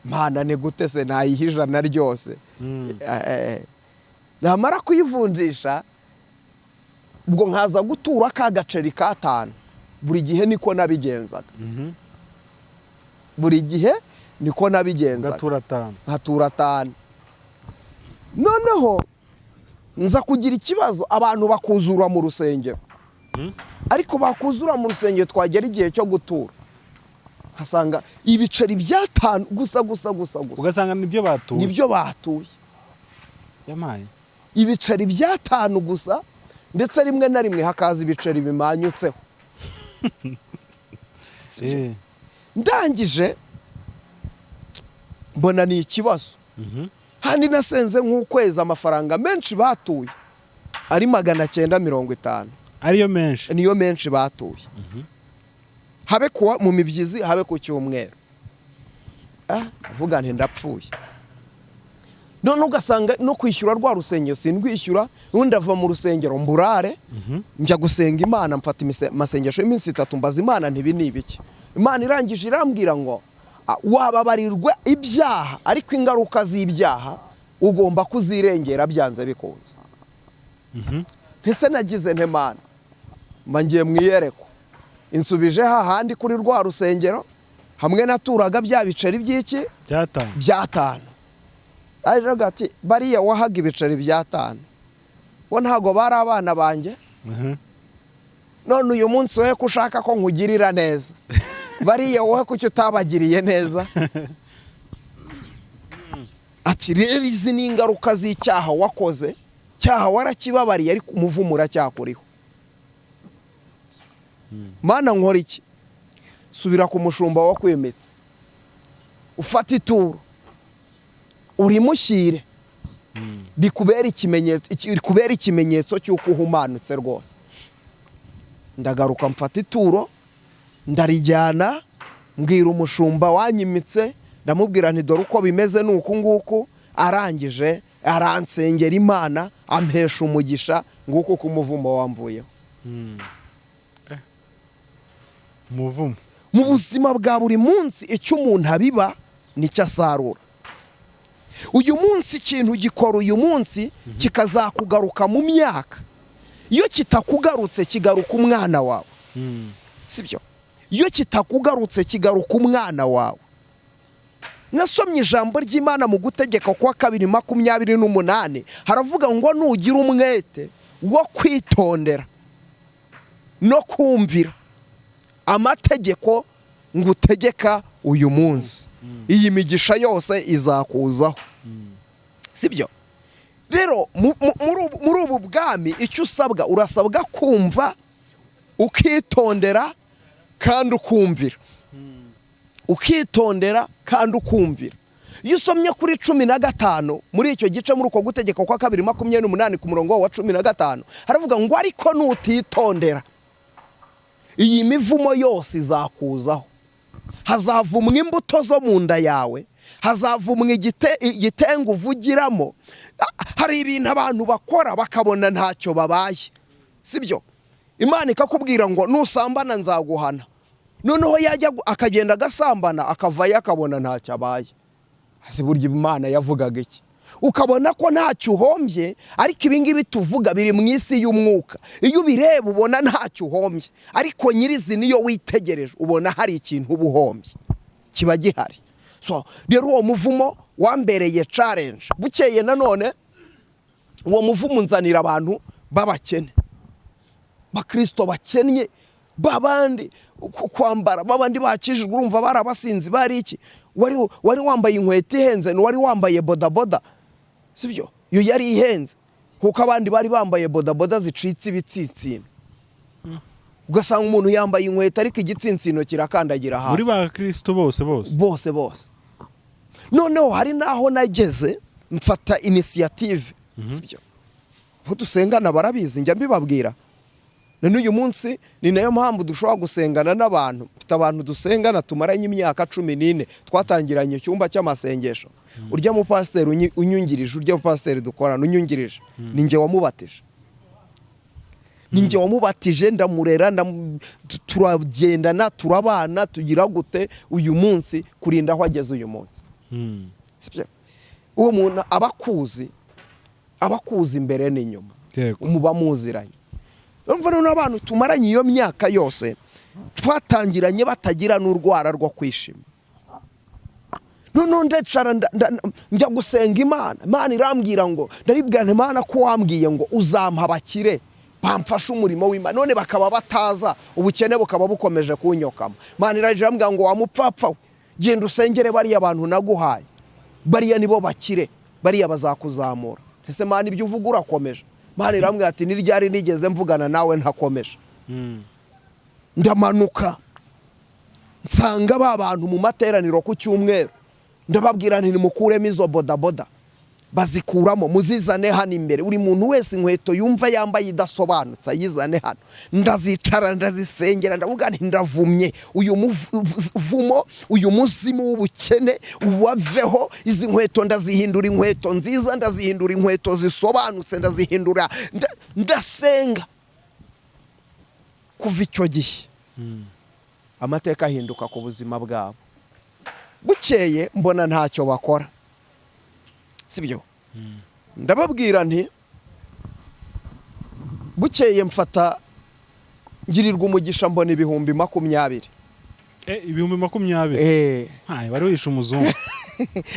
Mana ni gute se nayiha 100 ryose? Namara kuyivunjisha ubwo nkaza gutura ka gaceri ka 5. Buri gihe niko nabigenzaga. Buri gihe niko nabigenzaga. Ngatura 5. Nkatura 5. Noneho nza kugira ikibazo, abantu bakuzura mu rusengero. Ariko bakuzura mu rusengero twagera igihe cyo gutura, hasanga ibiceri bya 5 gusa gusa gusa gusa. Ugasanga nibyo batuye. Nibyo batuye. Yamaye. Ibiceri bya 5 gusa, ndetse rimwe na rimwe hakaza ibiceri bimanyutseho. Ndangije mbona ni ikibazo. Handi nasenze nk'ukwezi amafaranga menshi batuye ari 950. Ariyo menshi. Niyo menshi batuye. Habe kuwa mu mibyizi, habe ku cyumweru. Avuga nti ndapfuye. None ugasanga no kwishyura rwa rusengero sindwishyura, undi ava mu rusengero mburare, njya gusenga Imana, mfata amasengesho y'iminsi 3, mbaza Imana ntibi ni ibiki. Imana irangije irambwira ngo wababarirwa ibyaha, ariko ingaruka z'ibyaha ugomba kuzirengera byanze bikunze. Ntese nagize nte Mana, mba ngiye mwiyereko, insubije hahandi kuri rwa rusengero hamwe naturaga bya biceri by'iki bya 5. Aravuga ati bariya wahaga ibiceri bya 5, bo ntago bari abana banjye. None uyu munsi wowe ko ushaka ko nkugirira neza, bariya wowe kuki utabagiriye neza? Ati rero izi ni ingaruka z'icyaha wakoze, cyaha warakibabariye ariko umuvumo uracyakuriho. Mana nkora iki? Subira ku mushumba wakwemetse, ufata ituro urimushyire, rikubera ikimenyetso cy'uko uhumanutse rwose. Ndagaruka mfata ituro ndarijyana, mbwira umushumba wanyimitse, ndamubwira nti dore uko bimeze nuku nguku. Arangije aransengera Imana ampesha umugisha, nguko kumuvumo wamvuyeho. Umuvumo mu buzima bwa buri munsi, icyo umuntu abiba nicyo asarura. Uyu munsi ikintu gikora uyu munsi kikazakugaruka mu myaka. Iyo kitakugarutse kigaruka umwana wawe. Sibyo? Iyo kitakugarutse kigaruka umwana wawe. Nasomye ijambo ry'Imana mu Gutegeka kwa 2:28, haravuga ngo nugira umwete wo kwitondera no kumvira amategeko ngutegeka uyu munsi, iyi migisha yose izakuzaho. Sibyo? Rero muri ubu bwami icyo usabwa, urasabwa kumva, ukitondera kandi ukumvira. Ukitondera kandi ukumvira. Iyo usomye kuri 15 muri icyo gice, muri uko Gutegeka kwa 2:28 ku murongo wa 15, haravuga ngo ariko nutitondera iyi mivumo yose izakuzaho. Hazavumwa imbuto zo mu nda yawe, hazavumwa igitengo uvugiramo. Hari ibintu abantu bakora bakabona ntacyo babaye, sibyo? Imana ikakubwira ngo nusambana nzaguhana. Noneho yajya akagenda agasambana akavayo akabona ntacyo abaye. Hasi burya Imana yavugaga iki? Ukabona ko ntacyo uhombye, ariko ibi ngibi tuvuga biri mu isi y'umwuka. Iyo ubireba ubona ntacyo uhombye, ariko nyirizina iyo witegereje ubona hari ikintu uba uhombye kiba gihari. So rero uwo muvumo wambereye challenge. Bukeye nanone uwo muvumo nzanira abantu babakene, bakristo bakennye, babandi kwambara, babandi bakijijwe, urumva barabasinzi bari iki, wari wambaye inkweto ihenze, wari wambaye bodaboda, sibyo, yo yari ihenze kuko abandi bari bambaye bodaboda zicitse ibitsinsino. Ugasanga umuntu yambaye inkweto ariko igitsinsino kirakandagira hasi. Muri ba Kristo bose bose bose bose. Noneho hari naho nageze mfata initiative, sibyo, aho dusengana barabizi, njya mbibabwira. None uyu munsi ni nayo mpamvu dushobora gusengana n'abantu. Mfite abantu dusengana tumaranye imyaka 14, twatangiranye icyumba cy'amasengesho. Urya mupasiteri unyungirije, urya mupasiteri dukorana unyungirije, ni njye wamubatije. Ni njye wamubatije, ndamurera, turagendana, turabana, tugira gute uyu munsi kurinda aho ageze uyu munsi. Uwo muntu abakuzi imbere n'inyuma, umuba muziranye. Urumva none abantu tumaranye iyo myaka yose twatangiranye batagira n'urwara rwo kwishima. None ndacara njya gusenga Imana, Imana irambwira ngo ndaribwira Imana ko wambwiye ngo uzampa abakire bamfasha umurimo w'Imana, none bakaba bataza, ubukene bukaba bukomeje kunyokama. Imana irambwira ngo wamupfapfa, genda usengere bariya abantu naguhaye, bariya nibo bakire, bariya bazakuzamura. Ese Imana ibyo uvuga urakomeje? Imana irambwira ati ni ryari nigeze mvugana nawe ntakomeje. Ndamanuka nsanga ba bantu mu materaniro ku cyumweru, ndababwira nti nimukuremo izo bodaboda, bazikuramo muzizane hano imbere, buri muntu wese inkweto yumva yambaye idasobanutse ayizane hano. Ndazicara ndazisengera, ndavuga nti ndavumye uyu muvumo, uyu muzimu w'ubukene waveho. Izi nkweto ndazihindura inkweto nziza, ndazihindura inkweto zisobanutse, ndazihindura. Ndasenga. Kuva icyo gihe amateka ahinduka ku buzima bwabo. Bukeye mbona ntacyo bakora, sibyo, ndababwira nti bukeye mfata ngirirwa umugisha mbona 20,000. 20,000? Hayi, wari wishe umuzungu.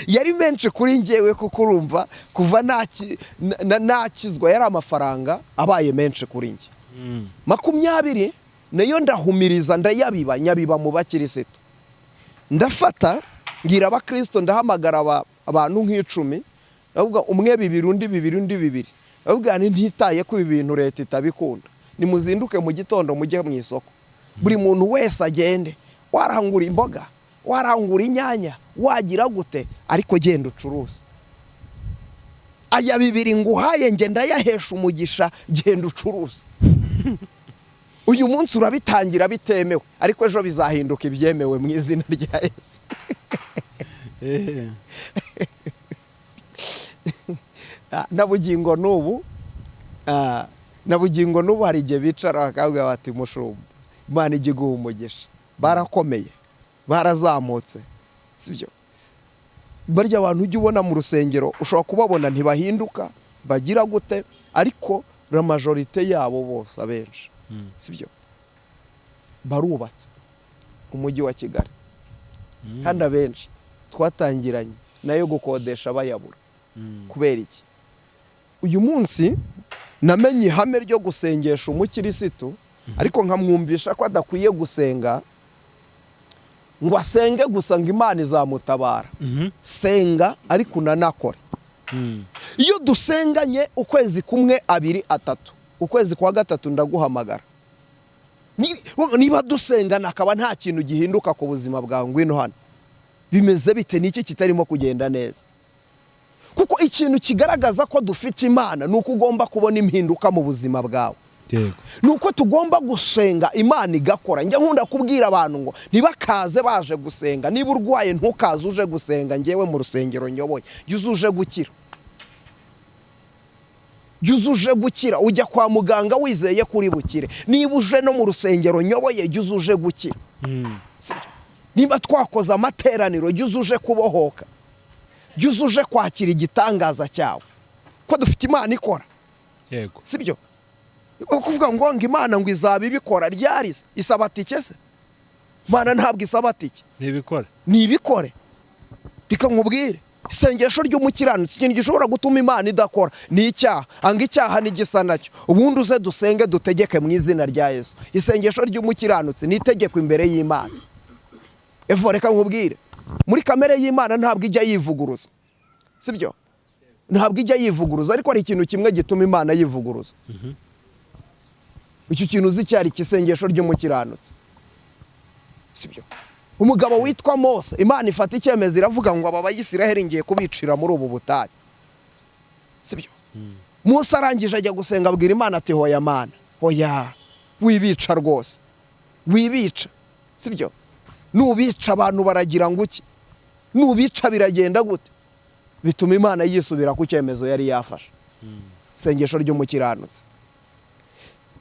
Yari menshi kuri njyewe kuko urumva kuva nakizwa yari amafaranga abaye menshi kuri njye. 20 nayo ndahumiriza, ndayabiba, nyabiba mu bakirisitu. Ndafata ngira abakristo, ndahamagara abantu nk'icumi, ndavuga umwe bibiri undi bibiri undi bibiri. Ndavuga nti ntitaye ko ibi bintu leta itabikunda, nimuzinduke mu gitondo mujye mu isoko, buri muntu wese agende, warangura imboga, warangura inyanya, wagira gute, ariko genda ucuruze. Aya bibiri nguhaye nge ndayahesha umugisha, genda ucuruze. Uyu munsi urabitangira bitemewe, ariko ejo bizahinduka ibyemewe mu izina rya Yesu. Na bugingo n'ubu hari igihe bicara bakavuga bati mushumba, Imana ijye iguha umugisha. Barakomeye, barazamutse, sibyo? Barya abantu ujya ubona mu rusengero ushobora kubabona ntibahinduka, bagira gute, ariko la majorité yabo bose abenshi, sibyo, barubatse umujyi wa Kigali. Kandi abenshi twatangiranye nayo gukodesha bayabura. Kubera iki? Uyu munsi namenye ihame ryo gusengesha umukirisitu, ariko nkamwumvisha ko adakwiye gusenga ngo asenge gusa ngo Imana izamutabara. Senga ariko unanakore. Iyo dusenganye ukwezi kumwe, abiri, atatu, ukwezi kwa gatatu ndaguhamagara. Niba dusengana akaba nta kintu gihinduka ku buzima bwawe, ngwino hano, bimeze bite, niki kitarimo kugenda neza? Kuko ikintu kigaragaza ko dufite Imana ni uko ugomba kubona impinduka mu buzima bwawe. Nuko tugomba gusenga Imana igakora. Njya nkunda kubwira abantu ngo ntibakaze baje gusenga, niba urwaye ntukaze uje gusenga, ngewe mu rusengero nyoboye, jya uje gukira. Jya uje gukira, ujya kwa muganga wizeye kuri bukire. Niba uje no mu rusengero nyoboye, jya uje gukira. Niba twakoze amateraniro, jya uje kubohoka, jya uje kwakira igitangaza cyawe, ko dufite Imana ikora. Yego, sibyo? Kuvuga ngo Imana ngo izaba ibikora ryari se? Isaba tike se? Imana ntabwo isaba tike. Nibikore. Nibikore. Reka nkubwire, isengesho ry'umukiranutsi, ikintu gishobora gutuma Imana idakora ni icyaha. Anga icyaha n'igisa nacyo, ubundi uze dusenge dutegeke mu izina rya Yesu. Isengesho ry'umukiranutsi ni itegeko imbere y'Imana. Evo, reka nkubwire, muri kamere y'Imana ntabwo ijya yivuguruza, sibyo? Ntabwo ijya yivuguruza, ariko hari ikintu kimwe gituma Imana yivuguruza. Icyo kintu uzi cyari isengesho ry'umukiranutsi, sibyo? Umugabo witwa Mose, Imana ifata icyemezo iravuga ngo aba Bayisiraheli ngiye kubicira muri ubu butayu, sibyo? Mose arangije ajya gusenga, abwira Imana ati hoya Mana, hoya wibica rwose, wibica, sibyo? Nubica abantu baragira ngo iki? Nubica biragenda gute? Bituma Imana yisubira ku cyemezo yari yafashe. Isengesho ry'umukiranutsi,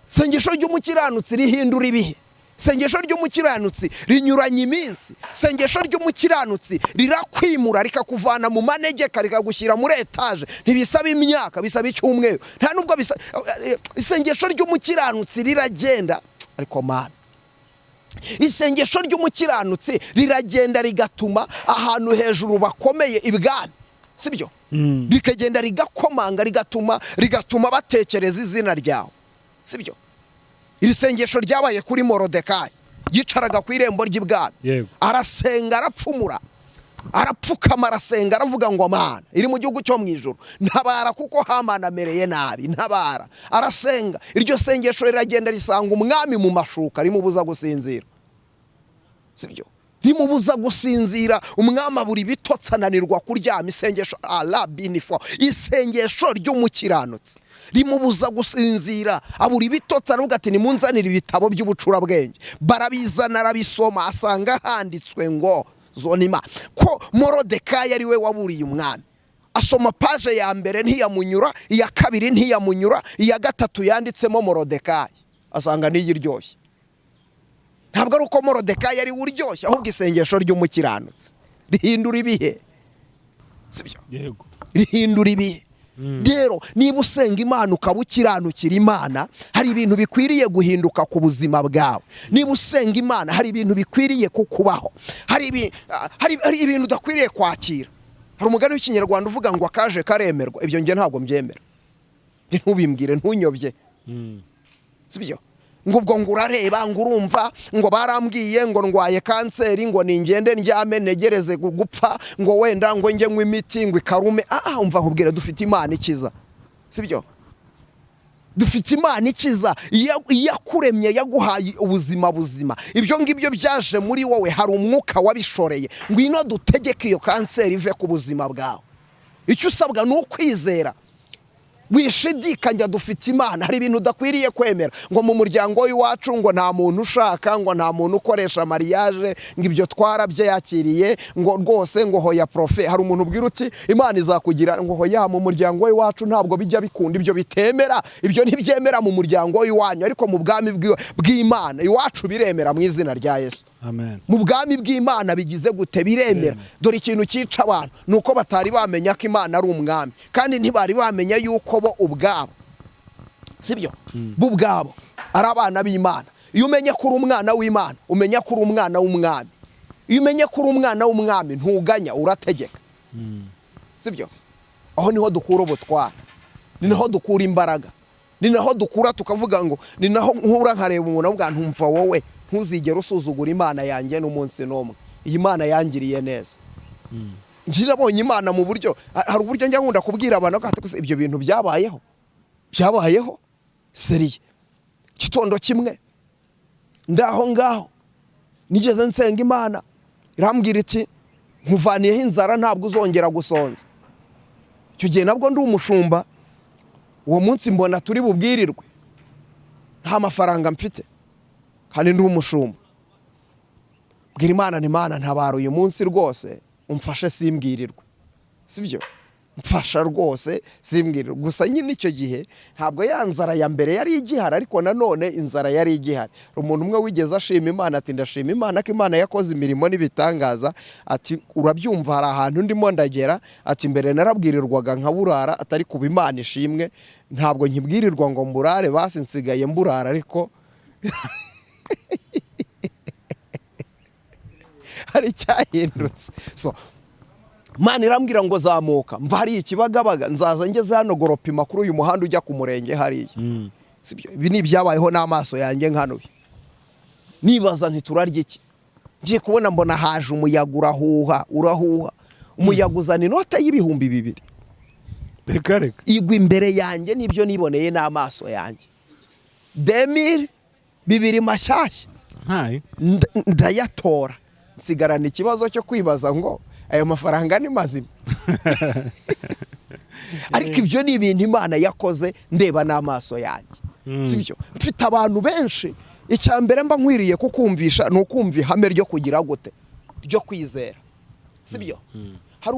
isengesho ry'umukiranutsi rihindura ibihe. Isengesho ry'umukiranutsi rinyuranya iminsi. Isengesho ry'umukiranutsi rirakwimura, rikakuvana mu manegeka, rikagushyira muri etaje. Ntibisaba imyaka, bisaba icyumweru. Nta nubwo bisa. Isengesho ry'umukiranutsi riragenda, ariko Mana, isengesho ry'umukiranutsi riragenda rigatuma ahantu hejuru bakomeye ibwami, sibyo? Rikagenda rigakomanga, rigatuma batekereza izina ryawe, sibyo? Iri sengesho ryabaye kuri Morodekayi, yicaraga ku irembo ry'ibwami, arasenga, arapfumura, arapfukama, arasenga, aravuga ngo Mana iri mu gihugu cyo mu ijuru, ntabara kuko Hamani amereye nabi, ntabara. Arasenga, iryo sengesho riragenda risanga umwami mu mashuka, rimubuza gusinzira, sibyo? Rimubuza gusinzira, umwami abura ibitotsi, ananirwa kuryama. Isengesho arabinifo, isengesho ry'umukiranutsi rimubuza gusinzira, abura ibitotsi, aravuga ati nimunzanire ibitabo by'ubucurabwenge. Barabizana, arabisoma, asanga handitswe ngo zonima ko Morodekayi ari we waburiye umwami. Asoma paje ya mbere ntiyamunyura, iya kabiri ntiyamunyura, iya gatatu yanditsemo Morodekayi, asanga niyiryoshye. Ntabwo ari uko Morodekayi ari uryoshye, ahubwo isengesho ry'umukiranutsi rihindura ibihe, sibyo? Yego, rihindura ibihe. Rero niba usenga Imana ukaba ukiranukira Imana, hari ibintu bikwiriye guhinduka ku buzima bwawe. Niba usenga Imana hari ibintu bikwiriye kukubaho, hari ibintu udakwiriye kwakira. Hari umugani w'ikinyarwanda uvuga ngo akaje karemerwa. Ibyo nge ntabwo mbyemera, ntubimbwire, ntunyobye, sibyo? Ngo ubwo ngo urareba, ngo urumva, ngo barambwiye ngo ndwaye kanseri, ngo ningende ndyame ntegereze gupfa, ngo wenda ngo njye nywa imiti ngo ikarume. Umva nkubwire, dufite Imana ikiza, sibyo? Dufite Imana ikiza, iyakuremye, yaguhaye ubuzima buzima. Ibyo ngibyo byaje muri wowe, hari umwuka wabishoreye. Ngwino dutegeke iyo kanseri ive ku buzima bwawe. Icyo usabwa ni ukwizera, wishidikanya. Dufite Imana. Hari ibintu udakwiriye kwemera, ngo mu muryango w'iwacu ngo nta muntu ushaka, ngo nta muntu ukoresha mariage, ngo ibyo twarabyakiriye, ngo rwose ngo hoya profe. Hari umuntu ubwira uti Imana izakugira, ngo hoya mu muryango w'iwacu ntabwo bijya bikunda. Ibyo bitemera, ibyo ntibyemera mu muryango w'iwanyu, ariko mu bwami bw'Imana iwacu biremera mu izina rya Yesu. Amen. Mu bwami bw'Imana bigize gute? Biremera. Dore ikintu cyica abantu nuko batari bamenya ko Imana ari umwami, kandi ntibari bamenya yuko bo ubwabo, sibyo? Bo ubwabo ari abana b'Imana. Iyo umenye ko uri umwana w'Imana, umenya ko uri umwana w'umwami. Iyo umenye ko uri umwana w'umwami, ntuganya, urategeka, sibyo? Aho niho dukura ubutware, ni naho dukura imbaraga, ni naho dukura tukavuga ngo, ni naho nkura nkareba umuntu avuga ntumva wowe ntuzigere usuzugura Imana yanjye n'umunsi n'umwe. Iyi Mana yangiriye neza. Njye nabonye Imana mu buryo, hari uburyo njya nkunda kubwira abantu ko ibyo bintu byabayeho, byabayeho seriye. Gitondo kimwe ndaho ngaho nigeze nsenga Imana, irambwira iti nkuvaniyeho inzara, ntabwo uzongera gusonza. Icyo gihe nabwo ndi umushumba. Uwo munsi mbona turi bubwirirwe, nta mafaranga mfite kandi ndi umushumba. Bwira Imana ni Imana ntabara uyu munsi rwose, umfashe simbwirirwe, sibyo? Mfasha rwose simbwirirwe. Gusa nyine icyo gihe ntabwo ya nzara ya mbere yari igihari, ariko nanone inzara yari igihari. Umuntu umwe wigeze ashima Imana ati ndashima Imana ko Imana yakoze imirimo n'ibitangaza, ati urabyumva hari ahantu ndimo ndagera, ati mbere narabwirirwaga nkaburara, atari kuba Imana ishimwe ntabwo nkibwirirwa ngo mburare, basi nsigaye mburara, ariko hari cyahindutse. So Imana irambwira ngo zamuka, mva hariya Ikibagabaga, nzaza ngeze hano goropima kuri uyu muhanda ujya ku murenge hariya. Sibyo? Ibi ni ibyabayeho n'amaso yanjye nkanuye. Nibaza nti turarya iki? Ngiye kubona mbona haje umuyaga, urahuha, urahuha, umuyaga uzana inote y'2000. Reka reka. Igwa imbere yanjye, nibyo niboneye n'amaso yanjye, 2000 bibiri mashyashya. Ntayo. Ndayatora, nsigarana ikibazo cyo kwibaza ngo ayo mafaranga ni mazima? Ariko ibyo ni ibintu Imana yakoze ndeba n'amaso yanjye. Sibyo? Mfite abantu benshi. Icya mbere mba nkwiriye kukumvisha ni ukumva ihame ryo kugira gute? Ryo kwizera, sibyo? Hari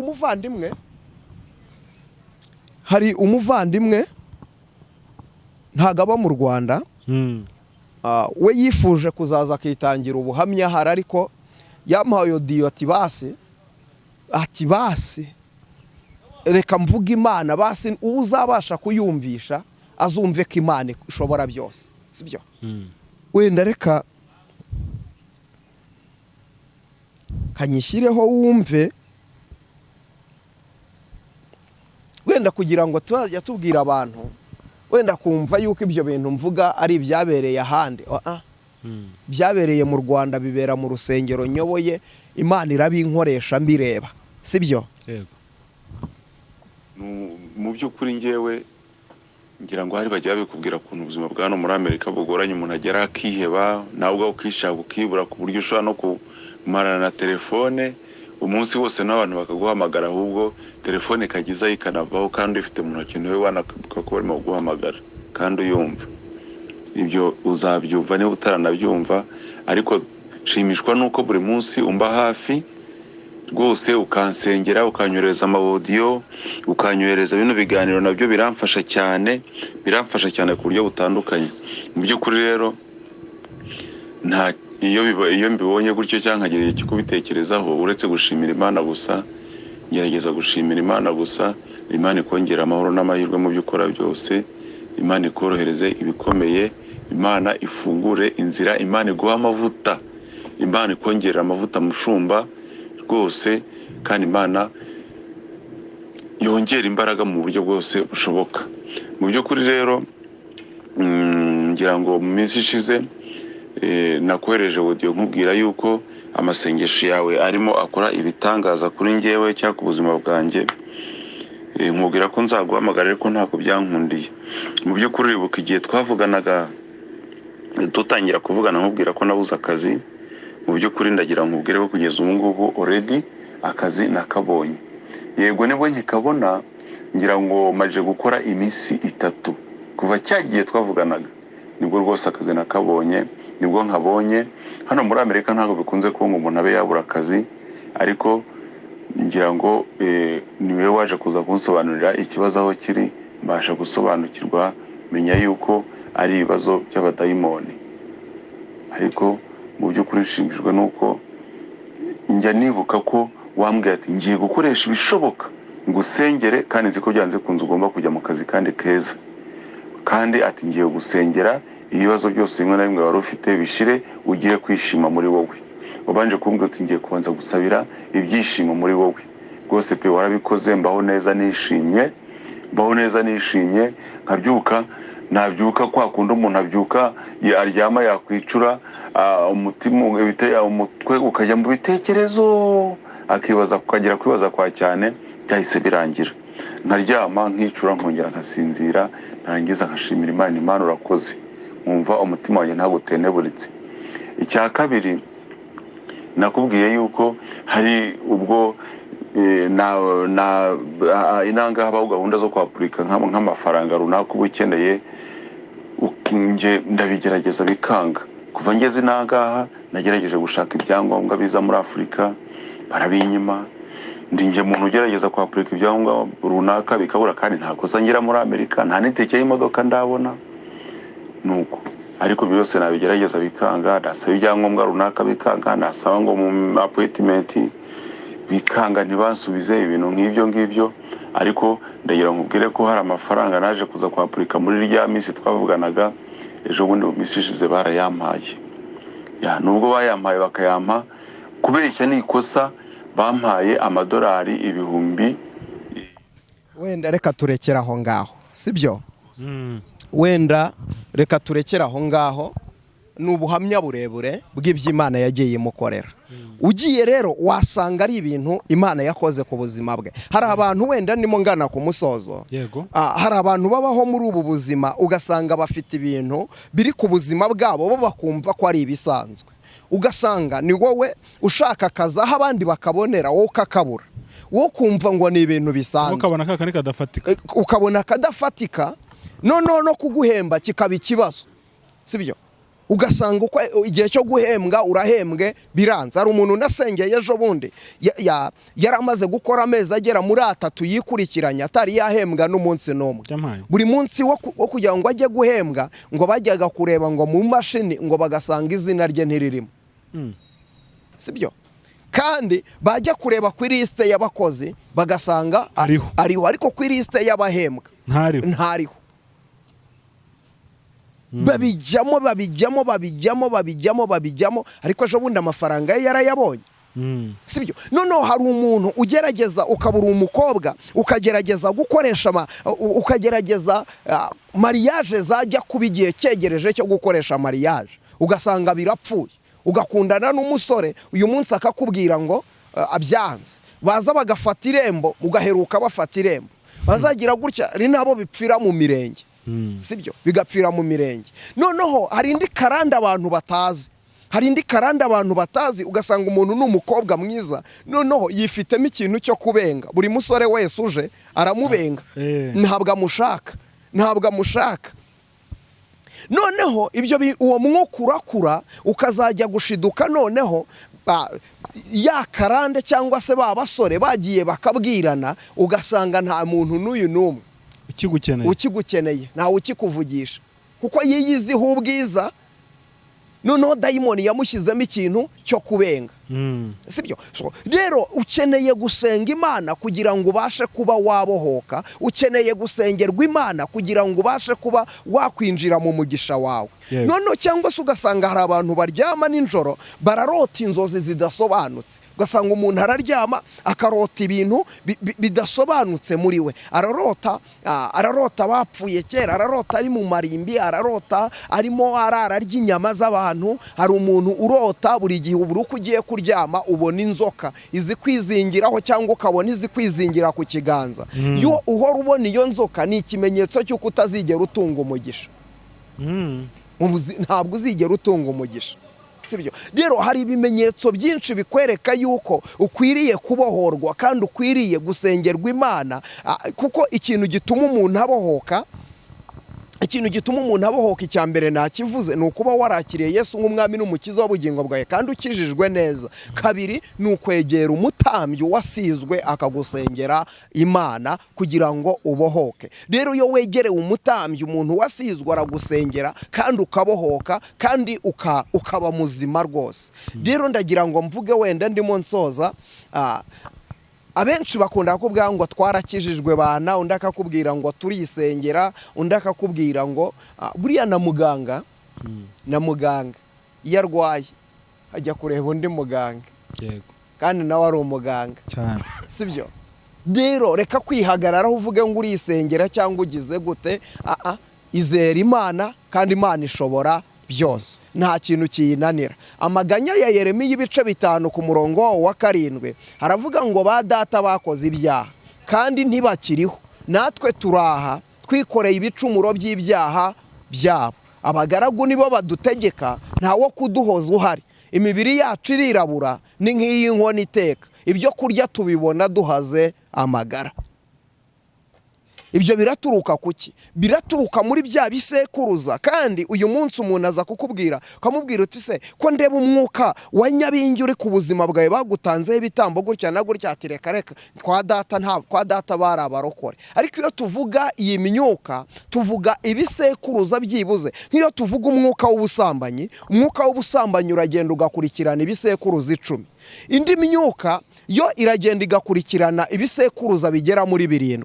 umuvandimwe ntabwo aba mu Rwanda. We yifuje kuzaza akitangira ubuhamya hari, ariko yamuhaye audio ati basi reka mvuge Imana, basi uwo uzabasha kuyumvisha azumve ko Imana ishobora byose, sibyo? Wenda reka kanyishyireho wumve, wenda kugira ngo tuzajya tubwira abantu wenda kumva yuko ibyo bintu mvuga ari ibyabereye ahandi. Ah, byabereye mu Rwanda, bibera mu rusengero nyoboye, Imana irabinkoresha mbireba, sibyo? Yego. Mu by'ukuri ngewe ngira ngo hari bajya babikubwira ukuntu ubuzima bwa hano muri Amerika bugoranye, umuntu agera akiheba, nawe ubwawe ukishaka ukibura, ku buryo ushobora no kumarana na telefone umunsi wose n'abantu bakaguhamagara, ahubwo telefone ikagizayo ikanavaho kandi uyifite mu ntoki, ntiwe wanakibuka ko barimo kuguhamagara kandi uyumva. Ibyo uzabyumva niba utaranabyumva, ariko nshimishwa nuko buri munsi umba hafi rwose, ukansengera, ukanyohereza ama audio, ukanyohereza bino biganiro, nabyo biramfasha cyane, biramfasha cyane ku buryo butandukanye. Mu by'ukuri rero nta iyo mbibonye gutyo cyangwa nkagira igihe cyo kubitekerezaho, uretse gushimira Imana gusa, ngerageza gushimira Imana gusa. Imana ikongera amahoro n'amahirwe mu byo ukora byose, Imana ikorohereze ibikomeye, Imana ifungure inzira, Imana iguhe amavuta, Imana ikongerera amavuta mushumba rwose, kandi Imana yongera imbaraga mu buryo bwose bushoboka. Mu by'ukuri rero ngira ngo mu minsi ishize nakohereje audio nkubwira yuko amasengesho yawe arimo akora ibitangaza kuri njyewe cyangwa ku buzima bwanjye. Nkubwira ko nzaguhamagara, ariko ntabwo byankundiye. Mu by'ukuri uribuka igihe twavuganaga, dutangira kuvugana, nkubwira ko nabuze akazi. Mu by'ukuri ndagira nkubwire ko kugeza ubu ngubu already akazi nakabonye. Yego, nibwo nkikabona, ngira ngo maje gukora iminsi 3 kuva cya gihe twavuganaga, nibwo rwose akazi nakabonye, nibwo nkabonye. Hano muri Amerika ntabwo bikunze kuba ngo umuntu abe yabura akazi, ariko ngira ngo niwe waje kuza kunsobanurira ikibazo aho kiri, mbasha gusobanukirwa, menya yuko ari ibibazo by'abadayimoni. Ariko mu by'ukuri nshimishijwe nuko njya nibuka ko wambwiye ati ngiye gukoresha ibishoboka ngusengere, kandi nzi ko byanze kunze ugomba kujya mu kazi kandi keza, kandi ati ngiye gusengera ibibazo byose bimwe na bimwe wari ufite bishire, ugire kwishima muri wowe. Wabanje kumbwira uti ngiye kubanza gusabira ibyishimo muri wowe. Rwose pe, warabikoze, mbaho neza nishimye, mbaho neza nishimye, nkabyuka, nabyuka kwa kundi umuntu abyuka aryama yakwicura, umutima umutwe ukajya mu bitekerezo, akibaza, ukagera kwibaza kwa cyane, byahise birangira. Nkaryama nkicura, nkongera nkasinzira, narangiza nkashimira Imana, Imana urakoze, nkumva umutima wanjye ntabwo uteneburitse. Icya kabiri, nakubwiye yuko hari ubwo na inanga habaho gahunda zo kwapurika nk'amafaranga runaka uba ukeneye, nge ndabigerageza bikanga. Kuva ngeze inangaha nagerageje gushaka ibyangombwa biza muri Afurika barabinyima, ndi nge muntu ugerageza kwapurika ibyangombwa runaka bikabura, kandi nta kosa ngira muri Amerika, nta n'itike y'imodoka ndabona nuko. Ariko byose nabigerageza bikanga, nasaba ibyangombwa runaka bikanga, nasaba ngo mu appointment bikanga, ntibansubize, ibintu nk'ibyo ngibyo. Ariko ndagira ngo nkubwire ko hari amafaranga naje kuza kwapurika muri rya minsi twavuganaga ejo bundi, mu minsi ishize barayampaye. Ya, nubwo bayampaye bakayampa kubeshya ni ikosa. Bampaye amadolari 1000. Wenda reka turekere aho ngaho, sibyo? Wenda reka turekere aho ngaho, ni ubuhamya burebure bw'iby'Imana yagiye imukorera. Ugiye rero wasanga ari ibintu Imana yakoze ku buzima bwe. Hari abantu, wenda ndimo ngana ku musozo, Yego. Hari abantu babaho muri ubu buzima, ugasanga bafite ibintu biri ku buzima bwabo, bo bakumva ko ari ibisanzwe. Ugasanga ni wowe ushaka akazi aho abandi bakabonera, wowe ukakabura, wowe ukumva ngo ni ibintu bisanzwe. Ukabona ka kandi kadafatika. Ukabona kadafatika, noneho no kuguhemba kikaba ikibazo, sibyo? Ugasanga uko igihe cyo guhembwa urahembwe biranze. Hari umuntu unasengeye ejo bundi, yari amaze gukora amezi agera muri 3 yikurikiranya atari yahembwa n'umunsi n'umwe. Yampaye. Buri munsi wo kugira ngo ajye guhembwa, ngo bajyaga kureba ngo mu mashini, ngo bagasanga izina rye ntiririmo. Sibyo? Kandi bajya kureba ku ilisite y'abakozi bagasanga Ariho. ariho, ariko ku ilisite y'abahembwa Ntariho. ntariho. Babijyamo, babijyamo, babijyamo, babijyamo, babijyamo, ariko ejo bundi amafaranga ye yarayabonye. Sibyo? Noneho hari umuntu ugerageza, ukabura umukobwa, ukagerageza gukoresha ukagerageza mariage, zajya kuba igihe cyegereje cyo gukoresha mariage, ugasanga birapfuye. Ugakundana n'umusore uyu munsi akakubwira ngo abyanze, baza bagafata irembo, ugaheruka bafata irembo, bazagira gutya, ari nabo bipfira mu mirenge. Sibyo? Bigapfira mu mirenge. Noneho hari indi karande abantu batazi, hari indi karande abantu batazi. Ugasanga umuntu ni umukobwa mwiza, noneho yifitemo ikintu cyo kubenga, buri musore wese uje aramubenga. Ntabwo amushaka, ntabwo amushaka. Noneho ibyo uwo mwuka urakura, ukazajya gushiduka noneho ya karande cyangwa se ba basore bagiye bakabwirana, ugasanga nta muntu n'uyu n'umwe ukigukeneye, ukigukeneye, ntawe ukikuvugisha, kuko yiyiziho ubwiza. Noneho dayimoni yamushyizemo ikintu cyo kubenga. Sibyo? So, rero ukeneye gusenga Imana kugira ngo ubashe kuba wabohoka, ukeneye gusengerwa Imana kugira ngo ubashe kuba wakwinjira mu mugisha wawe. Noneho cyangwa se ugasanga hari abantu baryama nijoro bararota inzozi zidasobanutse, ugasanga umuntu araryama akarota ibintu bidasobanutse muri we. Ararota, ararota bapfuye kera, ararota ari mu marimbi, ararota arimo arara arya inyama z'abantu. Hari umuntu urota buri gihe ubura uko ugiye kuryama ubona inzoka izi kwizingiraho, cyangwa ukabona izi kwizingira ku kiganza. Iyo uhora ubona iyo nzoka ni ikimenyetso cy'uko utazigera utunga umugisha. Ntabwo uzigera utunga umugisha. Sibyo? Rero hari ibimenyetso byinshi bikwereka yuko ukwiriye kubohorwa kandi ukwiriye gusengerwa Imana, kuko ikintu gituma umuntu abohoka, ikintu gituma umuntu abohoka icya mbere nakivuze, ni ukuba warakiriye Yesu nk'umwami n'umukiza w'ubugingo bwawe kandi ukijijwe neza. Kabiri ni ukwegera umutambyi wasizwe akagusengera Imana kugira ngo ubohoke. Rero iyo wegereye umutambyi, umuntu wasizwe aragusengera kandi ukabohoka kandi ukaba muzima rwose. Rero ndagira ngo mvuge, wenda ndimo nsoza, abenshi bakunda kukubwira ngo twarakijijwe bana, undi akakubwira ngo turisengera, undi akakubwira ngo buriya na muganga, na muganga iyo arwaye ajya kureba undi muganga. Kandi nawe ari umuganga. Cyane. Sibyo? Rero reka kwihagararaho uvuge ngo urisengera cyangwa ugize gute, izera Imana kandi Imana ishobora byose, nta kintu kiyinanira. Amaganya ya Yeremiya ibice 5 ku murongo wa 7 haravuga ngo ba data bakoze ibyaha kandi ntibakiriho, natwe turaha twikoreye ibicumuro by'ibyaha byabo. Abagaragu nibo badutegeka, ntawo kuduhoza uhari. Imibiri yacu irirabura ni nk'iy'inkono iteka, ibyo kurya tubibona duhaze amagara. Ibyo biraturuka kuki? Biraturuka muri bya bisekuruza. Kandi uyu munsi umuntu aza kukubwira, ukamubwira uti se ko ndeba umwuka wa Nyabingi uri ku buzima bwawe bagutanzeho ibitambo gutya na gutya, ati reka reka, kwa data nta, kwa data bari abarokore. Ariko iyo tuvuga iyi myuka tuvuga ibisekuruza byibuze. Nk'iyo tuvuga umwuka w'ubusambanyi, umwuka w'ubusambanyi uragenda ugakurikirana ibisekuruza 10. Indi myuka yo iragenda igakurikirana ibisekuruza bigera muri 7.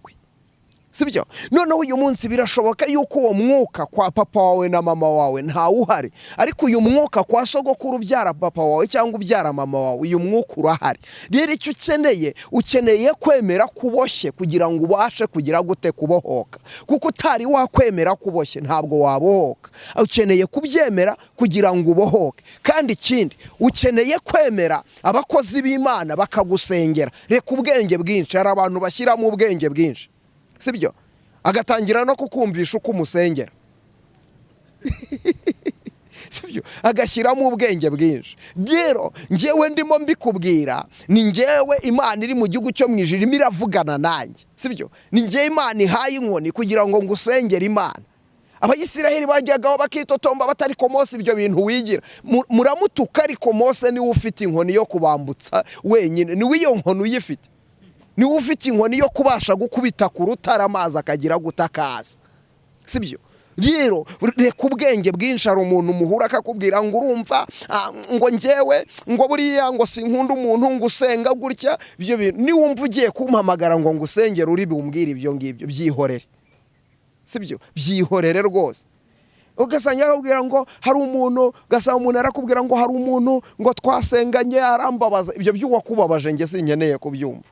Sibyo? Noneho uyu munsi birashoboka yuko uwo mwuka kwa papa wawe na mama wawe ntawuhari, ariko uyu mwuka kwa sogokuru ubyara papa wawe cyangwa ubyara mama wawe, uyu mwuka urahari. Rero icyo ukeneye, ukeneye kwemera kuboshye kugira ngo ubashe kugira gute kubohoka, kuko utari wakwemera kuboshye ntabwo wabohoka. Ukeneye kubyemera kugira ngo ubohoke. Kandi ikindi, ukeneye kwemera abakozi b'Imana bakagusengera. Reka ubwenge bwinshi, hari abantu bashyiramo ubwenge bwinshi, sibyo? Agatangira no kukumvisha uko umusengera, sibyo? Agashyiramo ubwenge bwinshi. Rero njyewe ndimo mbikubwira, ni njyewe Imana iri mu gihugu cyo mu ijuru irimo iravugana nanjye, sibyo? Ni njyewe Imana ihaye inkoni kugira ngo ngusengere Imana. Abayisiraheli bajyagaho bakitotomba batari ko Mose ibyo bintu wigira, muramutuka, ariko Mose niwe ufite inkoni yo kubambutsa wenyine, niwe iyo nkoni uyifite, niwe ufite inkoni yo kubasha gukubita ku rutare amazi akagira gutakaza, sibyo? Rero reka ubwenge bwinshi. Hari umuntu muhura akakubwira ngo urumva ngo njyewe ngo buriya ngo sinkunda umuntu ngo usenga gutya, ibyo bintu niwumva ugiye kumpamagara ngo ngusengere uri bumbwire ibyo ngibyo, byihorere, sibyo? Byihorere rwose. Ugasanga akubwira ngo hari umuntu, ugasanga umuntu arakubwira ngo hari umuntu ngo twasenganye arambabaza, ibyo by'uwakubabaje njye sinkeneye kubyumva,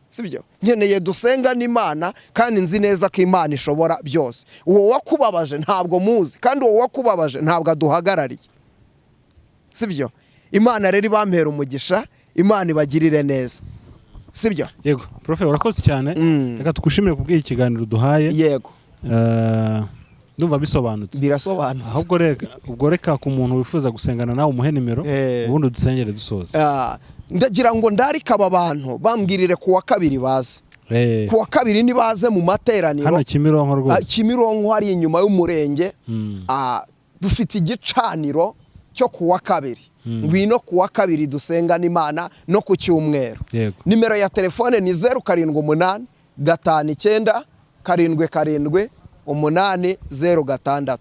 sibyo? Nkeneye dusengane Imana, kandi nzi neza ko Imana ishobora byose. Uwo wakubabaje ntabwo muzi, kandi uwo wakubabaje ntabwo aduhagarariye, sibyo? Imana rero ibampera umugisha, Imana ibagirire neza, sibyo? Yego Profe, urakoze cyane. Reka tugushimire kubw'iki kiganiro duhaye. Yego. Ndumva bisobanutse. Birasobanutse. Ahubwo reka ubwo reka ku muntu wifuza gusengana nawe umuhe nimero, ubundi dusengere dusoza. Ndagira ngo ndarika aba bantu bambwirire kuwa kabiri baze. Kuwa kabiri nibaze mu materaniro hano Kimironko rwose. Kimironko hari inyuma y'umurenge. Dufite igicaniro cyo kuwa kabiri. Ngwino kuwa kabiri dusengana Imana no ku cyumweru. Nimero ya telefone ni 078 59 77 806.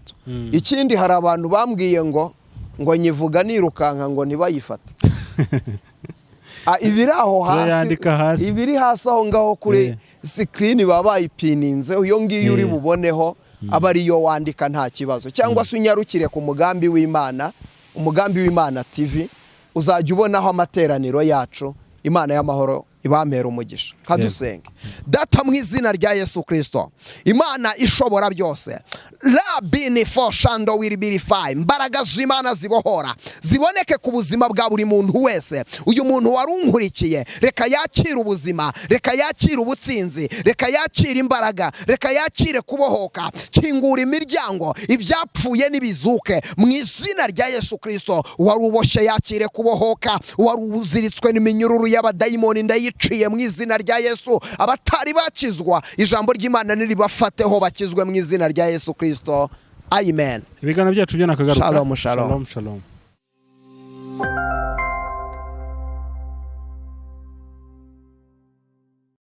Ikindi hari abantu bambwiye ngo nyivuga nirukanka ngo ntibayifate. Ibiri aho hasi, ibiri hasi aho ngaho kuri screen baba bayipininze, uyo ngiyo uri buboneho aba ariyo wandika nta kibazo. Cyangwa se unyarukire ku Mugambi w'Imana, Umugambi w'Imana TV, uzajya ubonaho amateraniro yacu. Imana y'amahoro ibampera umugisha. Kadusenge. Data mu izina rya Yesu Kristo, Imana ishobora byose, Rabini for shando will be fine. Imbaraga z'Imana zibohora ziboneke ku buzima bwa buri muntu wese. Uyu muntu warunkurikiye, reka yakire ubuzima, reka yakire ubutsinzi, reka yakire imbaraga, reka yakire kubohoka. Kingura imiryango, ibyapfuye nibizuke mu izina rya Yesu Kristo. Waruboshye yakire kubohoka, waruziritswe n'iminyururu y'abadayimoni ndayiciye mu izina rya Yesu. Abatari bakizwa ijambo ry'Imana niribafateho bakizwe mu izina rya Yesu Kristo. Amen. Ibiganiro byacu byo nakagaruka. Shalom, shalom. Shalom, shalom.